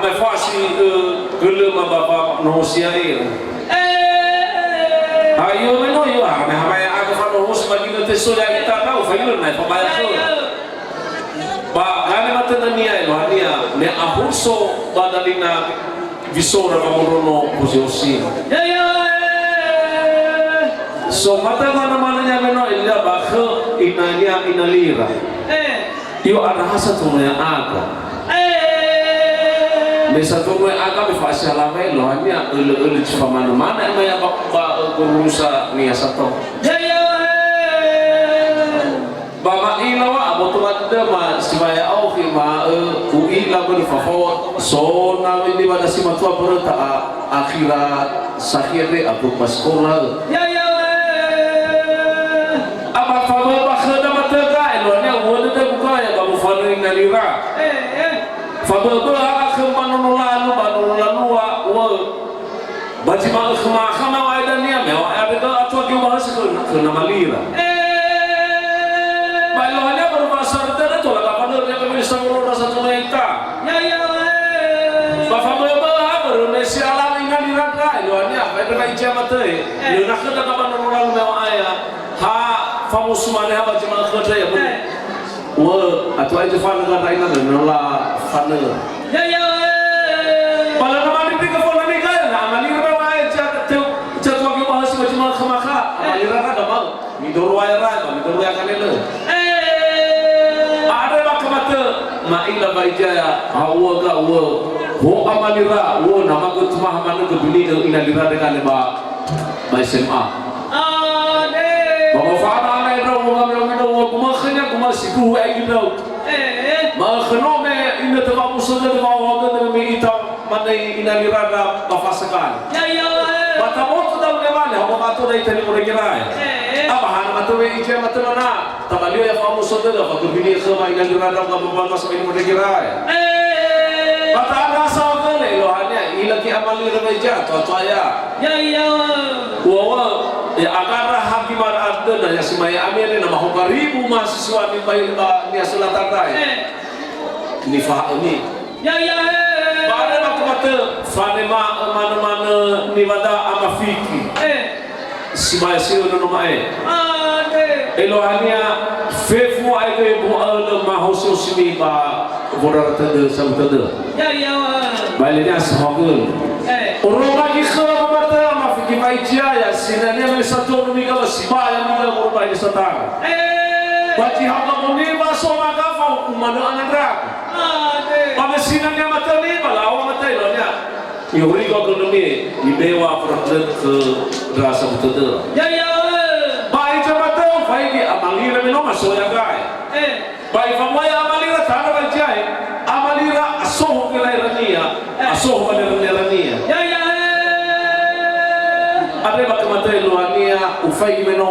mefasi, eh, gölöma ba, ba nohosi ae. Eh. Ha, io meno, io, ha, me ha, me aga fanohosi ba ginötö so ya ita tau, fa io, na, fa baya so. Ba gane matönania eloania, me ahoso ba dalina wisora ba morono hosi-hosi. Ya, ya, eh. So matö mana-mana nyameno elia ba khö inania inalira. Eh. Io araha satono ya'aga. Eh. Me satono ya'aga me fa'asi alawe eloania ölö-ölö zi famana-mana ema ya ba, ba, eh, gurusa nia sato. Ya, ya, eh. Ba ma'ila wa aboto ba dödöma si ba ya'o khöma, ö, u'ila börö fafao, so na wenni ba dasi matua böröta a, akhira sakhia re abu ba sekolah. Ya, ya, eh. Aba fabö ba khöda matöga, eluania uwö dödö buka ya ba mufanö inalira. Eh, eh. Faböbö ha khöma nono lalu, ba nono lalua, uwö. Ba zi ma'ökhö makha na wa'ae dania, me wa'ae abedö atua geu bahasa khö, khö namalira. Eh. Ba eluahania baru bahasa dödö tola kapanö ria kami sangoro rasa tunai ita. Ya, ya, eh. Ba faböbö ha baru me si alang inalira ndra, eluahania, ba ebe ba ijama töi. Eh. Lö na khöda kapanö lalu me wa'ae ya. Ha famusu mane ha ba zi ma'ökhö ndra ya, bu. Eh. Wö, atua aja fanö gandra ina, nöla fanö. Ya, ya, eh. Ba lö na mani pika fona ni gaya, na amani raba wae, ja, teu, ja tua geu bahasi baju maka maka. Eh. Amani rara da mau. Midoro wae rai, ba midoro wae kanelö. Eh. Ada ba kematö, ma'ila ba ijaya, ha wö ga wö. Ho amani ra, wö, na magöt maha manö göbini inalira dengan ba. Ba S M A. Ade. Ba mafana ana ndrao, mo ngami ngami ndrao, mo guma khönia, guma si duhu ai ndrao. Eh, eh. Ma'ökhö no me inötö wa'amuso dödö, wa'ohagö dödö me ita mane inalira ndra ba fasa kali. Ya, ya, eh. Ba taboto dalu ne mane, ha ba mato da ita ni mo dege rai. Eh, eh. Aba hana mato me ije mato nana. Tabalio ya fa'amuso dödö, fa göbini khöma inalira ndra ga beban masa ini mo dege rai. Eh. Ba ta'andra sa gele, eluahania, ila ki amali remaja, tua-tua ya. Ya, ya. Wö, wö, ya, agar ha gimana adöna, ya, si mai ami ini nama hoka ribu mahasiswa ni bahi ba nia Selatan rai. Eh. Nifahami. Ya, ya, eh. Ba ada na kuma Fanema'ö manö-manö niŵada amafiki. Eh. Sibai si'ö nono ma'e. Ade. Eluahania fefu aewe bu'aölö mahosi-hosimi ba wondrara tödö, sabu tödö. Ya, ya. Ba elenia sahoagölö. Eh. Oroma gikhö wamatö amafiki ba ijia ya sinania me satonu miga ba sibai ya miga moroi ba ege satara. Eh. Ba zi haogö moni ba so magafa umanö anandragö. Ba me sinania matö ni ba laŵa matö eluahania. Ihorigo agronomi, ibewa produk khö ndra sabu tödö. Ya, ya, eh. Ba ija matö ufaigi amalira me no masoya gae. Eh. Ba ifamoya amalira tara ba ijae, amalira asohu gelairania, eh, asohu ba lerania. Ya, ya, eh. Andre ba kemate eluahania, ufaigi me no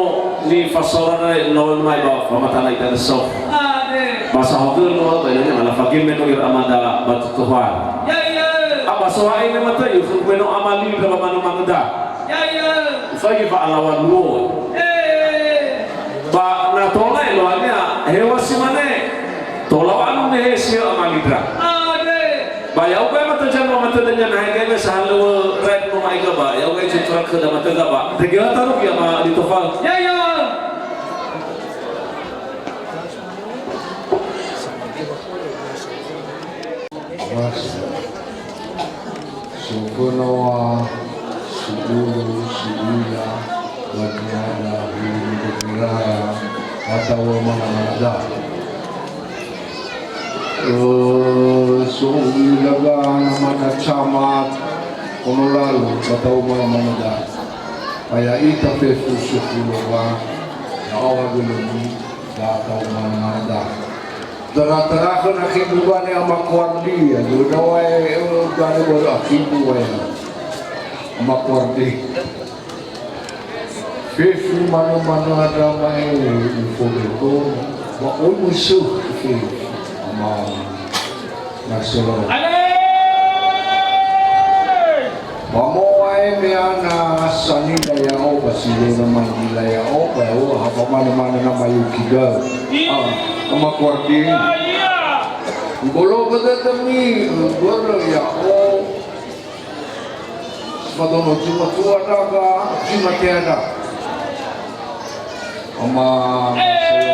nifasaorana no mai ba famatana ita so. Ade. Ba sahoagölö ba elania malafagi me no ira amada batu tohar. Ya, ya. Aba soai me matö iukhö me no amalira ba manö mangöda. Ya, ya. Ufaigi fa'alaŵa luo. Eh. Ba na tola eluahania, heŵa si mane. Tola wa'anu nehe si amalira. Ade. Ba ya'ugö matö janua matö dania nahe gebe sahalöŵö red no ma'ega ba, ya'ugö icutra khöda matö gaba. Tegela tarugi ama di tofal. Ya, ya. Sofönoa, Su'ulu, Su'uila, Wadiana, Hulu Mudokiraya, Atawa Mangamada. Eh, Su'uila ga namada camat, Onolalu, Atawa Mangamada. Ba ya'ita fefu sofönoa, ya'awa gölömi, Atawa Mangamada. Tera-tera khöna khibu gane ama Koardi, ya, yöda wae, eh, gane baru akhibu wae. Ama Koardi. Fefu manö-manö ada mae, eh, ufobeto, ba oi musuh, fefu. Ama Marcelo. Ba mo'ae me ana sanida ya'o, ba si lö na manila ya'o, ba ya'o ha ba manö-manö na mayuki gau. Ah, ama Koardi. Ngologö dödömi, börö ya'o. Fadono zi matua daga, zi matea daga. Ama Marcelo.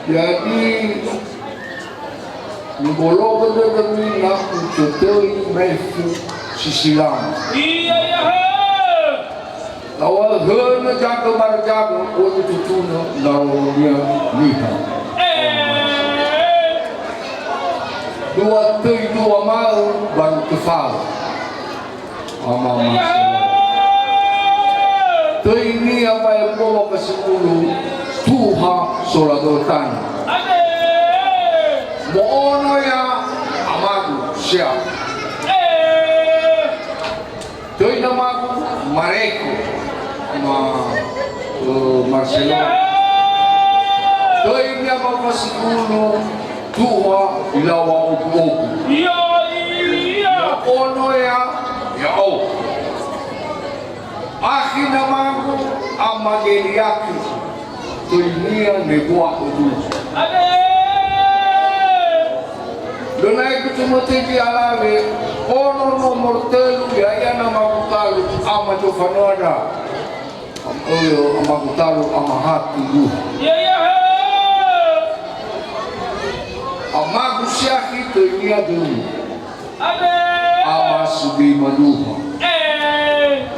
Jadi, Nibologö dödömi na utötöi maefu si silamu. Iya, iya, he. Lawa'ö hönö jagö bara jagö, oi ututunö ndraonia niha. Eh. Dua töi dua ma'ö baru töfao. Ama Marcelo. Töinia bae mbowa ka sepulu tuha soladö tanö. Mo'ono ya amagu sia. Töi namagu Mareko. Ama, eh, Marcelo. Töinia bae ka sepulu tuha ilaŵa ogu-ogu. Iya, iya. Ono ya, ya'o. Akhi namagu, ama Geliaki. Töinia neboa ogu. Amin. Lö naeku cuma teji alawe, ono nomor tölu, ya'ia namagu talu, ama Jofanoada. Am-, ö, amagu talu, ama Hati duha. Iya, iya, he. Amagu siakhi töinia dölu. Amin. Ama Sudima duha. Eh.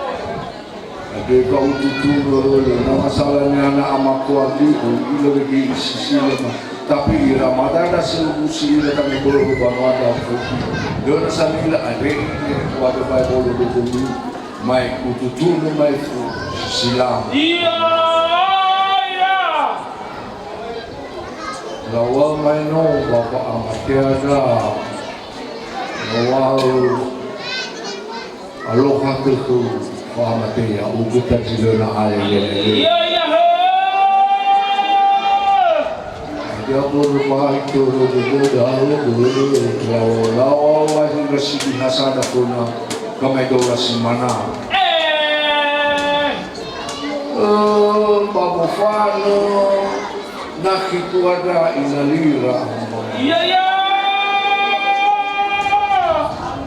Ade ka ututunö ölö, na masalahnya ana ama Koardi, o, ilö lagi sisi lema. Tapi ira madada seubusi ira kami bolo banua da foki. Dona samila ade, ira kuada bae bolo dodolu. Mai ututunö mai fu silam. Iya, iya. Laŵa mai no ba wa'amatea da. Laŵa'ö aloha tökhö fa'amatea, uguta zi lö na ale lele. Iya, iya, he. Dia börö ba ito lö dödö da lö dödö. Laŵa, laŵa, wa hindra sidi hasada kona. Kamaedola si mana. Eh. Eh, ba mofanö, nakhi tuada inalira. Iya, iya.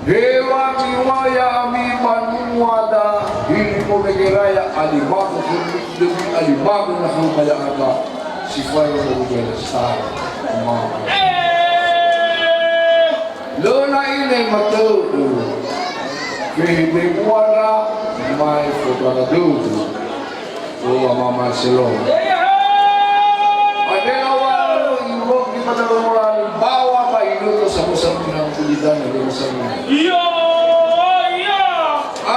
Hewa miŵa ya'ami banua da, hili Moregeraya, alimagu khömi, dömi alimagu na khöma ya'aga, si fai wa mogu gaya star. Mama. Lö na ine matö'ö, fehede muara, mai fotara dödö. Oh, Ama Marcelo. Adela wa irogi pada morali bawa ba iluto samusa mina kulidan lo samusa. Iya, iya. A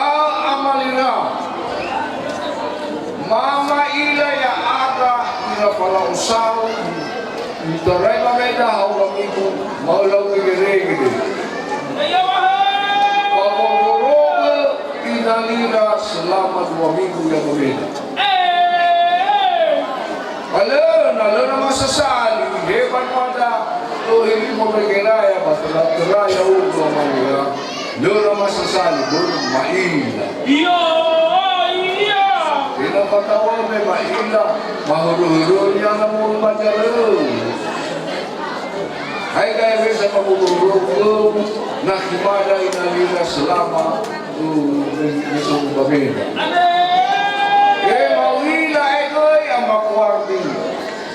amalira. Mama ila ya'aga ira falao sau. Mitarai mameda haula migu, mau lau gegerege de. Iya, wahai. Ba wondrorogö inalira selama dua minggu ya mameda. Ba lö, na lö na masasali, he banua da, tohi limo Moregeraya, ba töra-töra ya ugo mania, lö na masasali, börö ma'ila. Iya, iya. Ina fatawa me ma'ila, mahörö-hörö ya na mulu ba jarö. Hai gae wesa pamudoro khöu, na khimada inalira selama, uh, me-, me-, so bameda. E ma'u'ila egöi ama kuardi.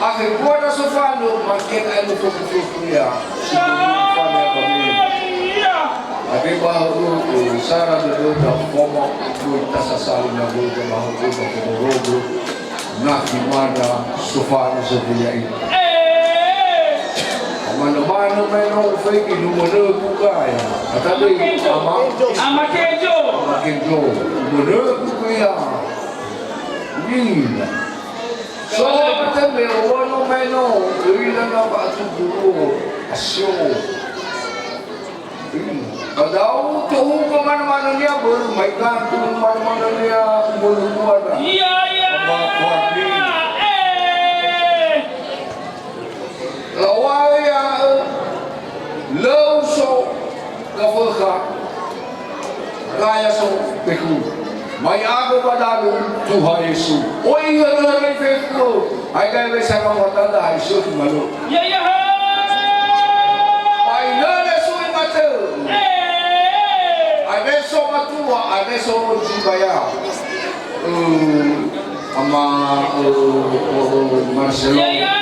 Akhir kuada sofano, makin ae mufoku-foku ya. Sofano ya bameda. Ade bahulu, uh, sara dödöda fomo, uh, tasasali na dödö bahulu, bahulu. Na khimada sofano sedia itu. Mana-mana meno feki numene buka ya. Kata deh, Ama. Ama Kenjo. Ama Kenjo. Numene buka ya. Ina. So, kata me, ono meno, ina na ba tu guru. Asio. Ada'u tohuku mana-manania börö, mai gantung mana-manania börö kuada. Iya, iya. Ba kuadi. Eh. Lawai ya'ö, lö uso, gafökha, raya so, beku. Mai ago ba dalu, Tuha Yesu. Oi, hörö-hörö fefu. Hai gae wesa kamu tanda, hai so, malu. Ya, ya, ha. Ba inöna sui matö. Eh. Adesso matua, adesso zibaya. Eh, ama, eh, eh, Marcelo. Ya, ya.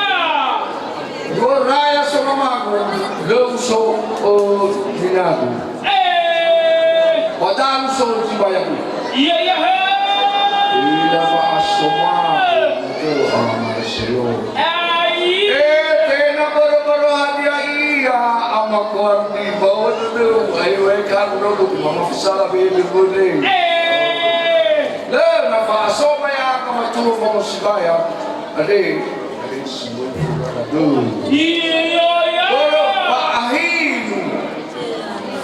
Dua raya so mamagu, lö uso, eh, minagu. Eh. Ba dalu so zibaya ku. Iya, iya, he. Ila ba asoma. Itu ama Marcelo. Ai. Eh, tena börö-börö hadia ia, ama kuardi bawa dödö. Ayo, eh, kan dödö, mama fisala be dödö. Eh. Lö, na fa'asoma ya, ama turu, mama sibaya. Ade, ade, semua itu dödö. Iya, iya. Börö, fa'ahilu.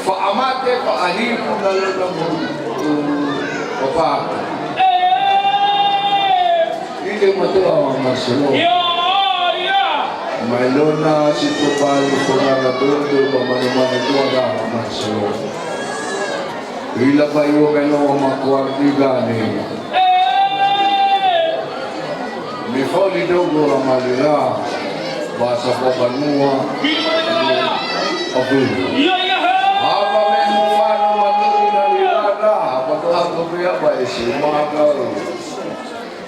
Fa'amate, fa'ahilu na lö na mulu, Bapa. Ide matua Ama Marcelo. Ya, ya. Maelona si tobali fonara dödö ba mane-mane tua da Ama Marcelo. Ila ba iwo meno Ama Kuardi gane. Me fao lidaugu amalira, ba sapa banua, abu. Apa me mufana materi na lirana, apa doa kebea ba S M A kau.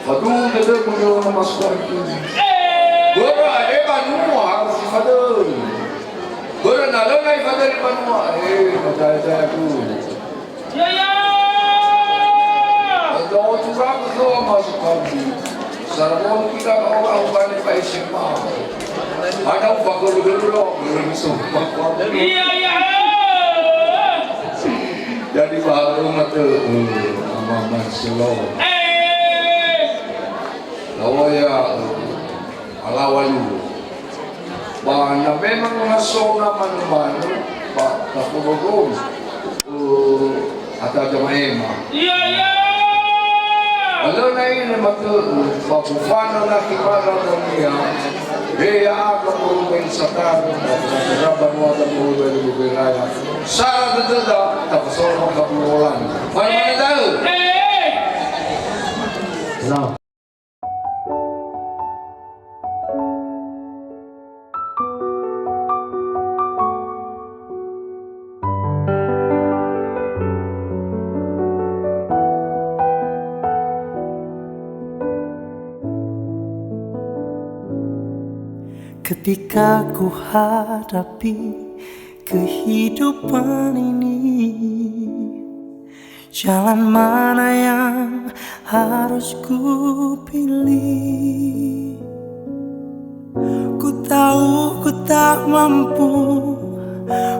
Fadu dede punya orang masuk itu. Börö ade banua harus ifadöi. Börö na lö na ifadöi banua, eh, percaya saya aku. Ya, ya. Ada orang curang tu masuk kami. Sarabon kita orang ubane ba S M A. Ada upah guru-guru lo, belum semua. Iya, iya. Jadi bahagia mate, eh, Ama Marcelo. Eh. Lawa ya, eh, alawa lu. Ba na memang na so na manu-manu, ba na pururung, uh, ada jamaema. Iya, iya. Alö na ine matö, ba bufana na kibara dania, he ya'aga moroi ba Satana, ba banua da moroi ba Lugeraya. Sara dödöda, tafasola ba kabulolan. Mana-mana da'ö? Eh, eh. Salam. Ketika ku hadapi kehidupan ini, jalan mana yang harus ku pilih? Ku tahu ku tak mampu,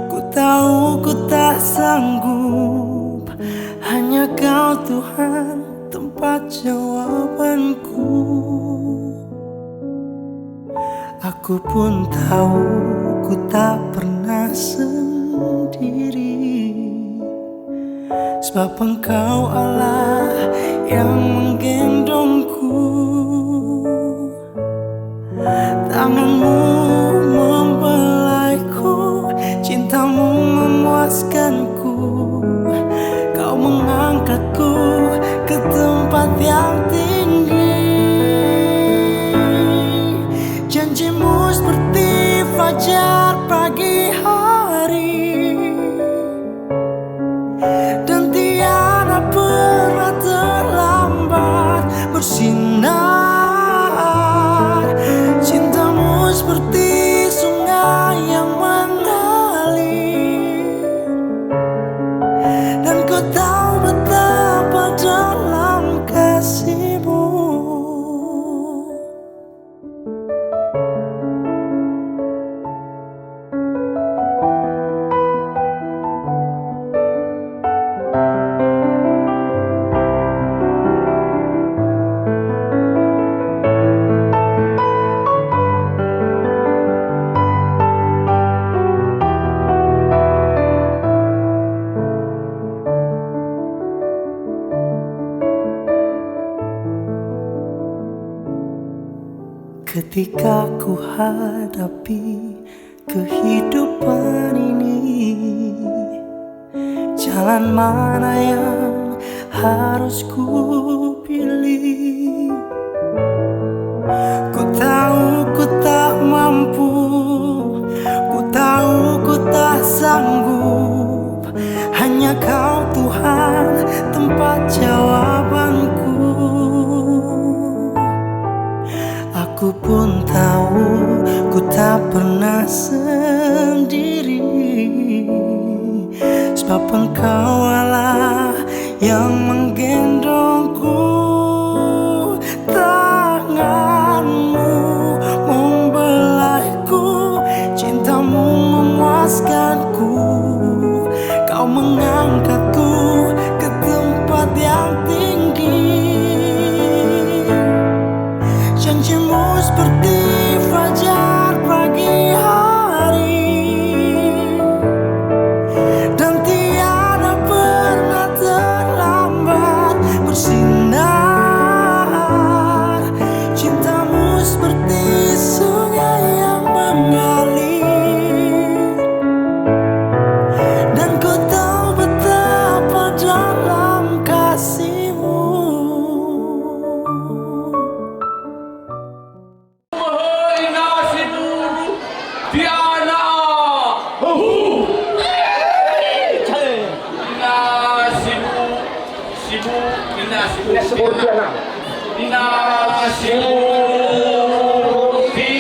ku tahu ku tak sanggup. Hanya Kau Tuhan tempat jawabanku. Aku pun tahu ku tak pernah sendiri, sebab Engkau Allah yang menggendongku. Tangan-Mu membelaiku, cinta-Mu memuaskanku. Kau mengangkatku ke tempat yang tinggi. Janji-Mu seperti fajar pagi hari, dan tiada pernah terlambat bersinar. Cinta-Mu seperti sungai yang mengalir, dan ku tahu betapa dalam kasih-Mu. Ketika ku hadapi kehidupan ini, jalan mana yang harus ku pilih? Ku tahu ku tak mampu, ku tahu ku tak sanggup. Hanya Kau Tuhan tempat jawabanku. Aku pun tahu ku tak pernah sendiri, sebab Engkau Allah yang menggendongku. Tangan-Mu membelaiku, cinta-Mu memuaskanku. Kau mengangkatku ke tempat yang tinggi. Janji-Mu seperti fajar pagi hari, dan tiada pernah terlambat bersinar. Cinta-Mu seperti sungai yang mengalir, dan ku tahu betapa dalam kasih-Mu. Ina Sibu, Diana. Ina Sibu, Sibu, Ina Sibu, Diana. Ina Sibu, Diana.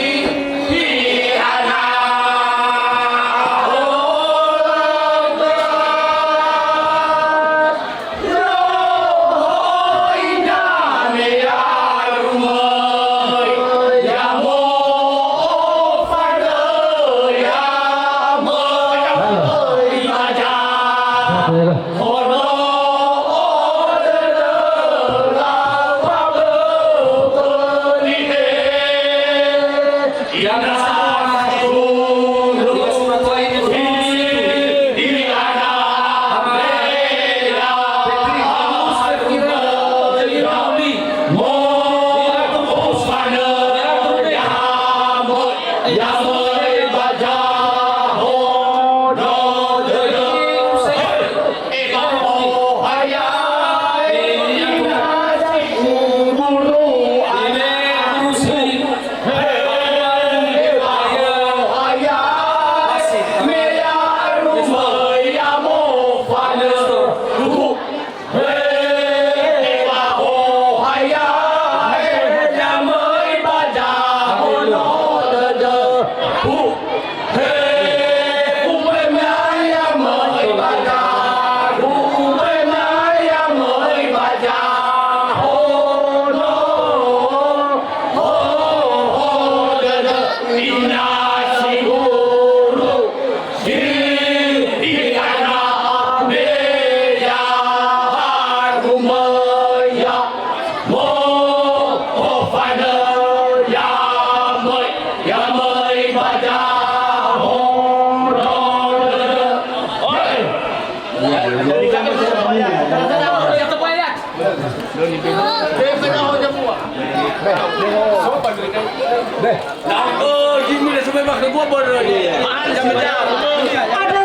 Ada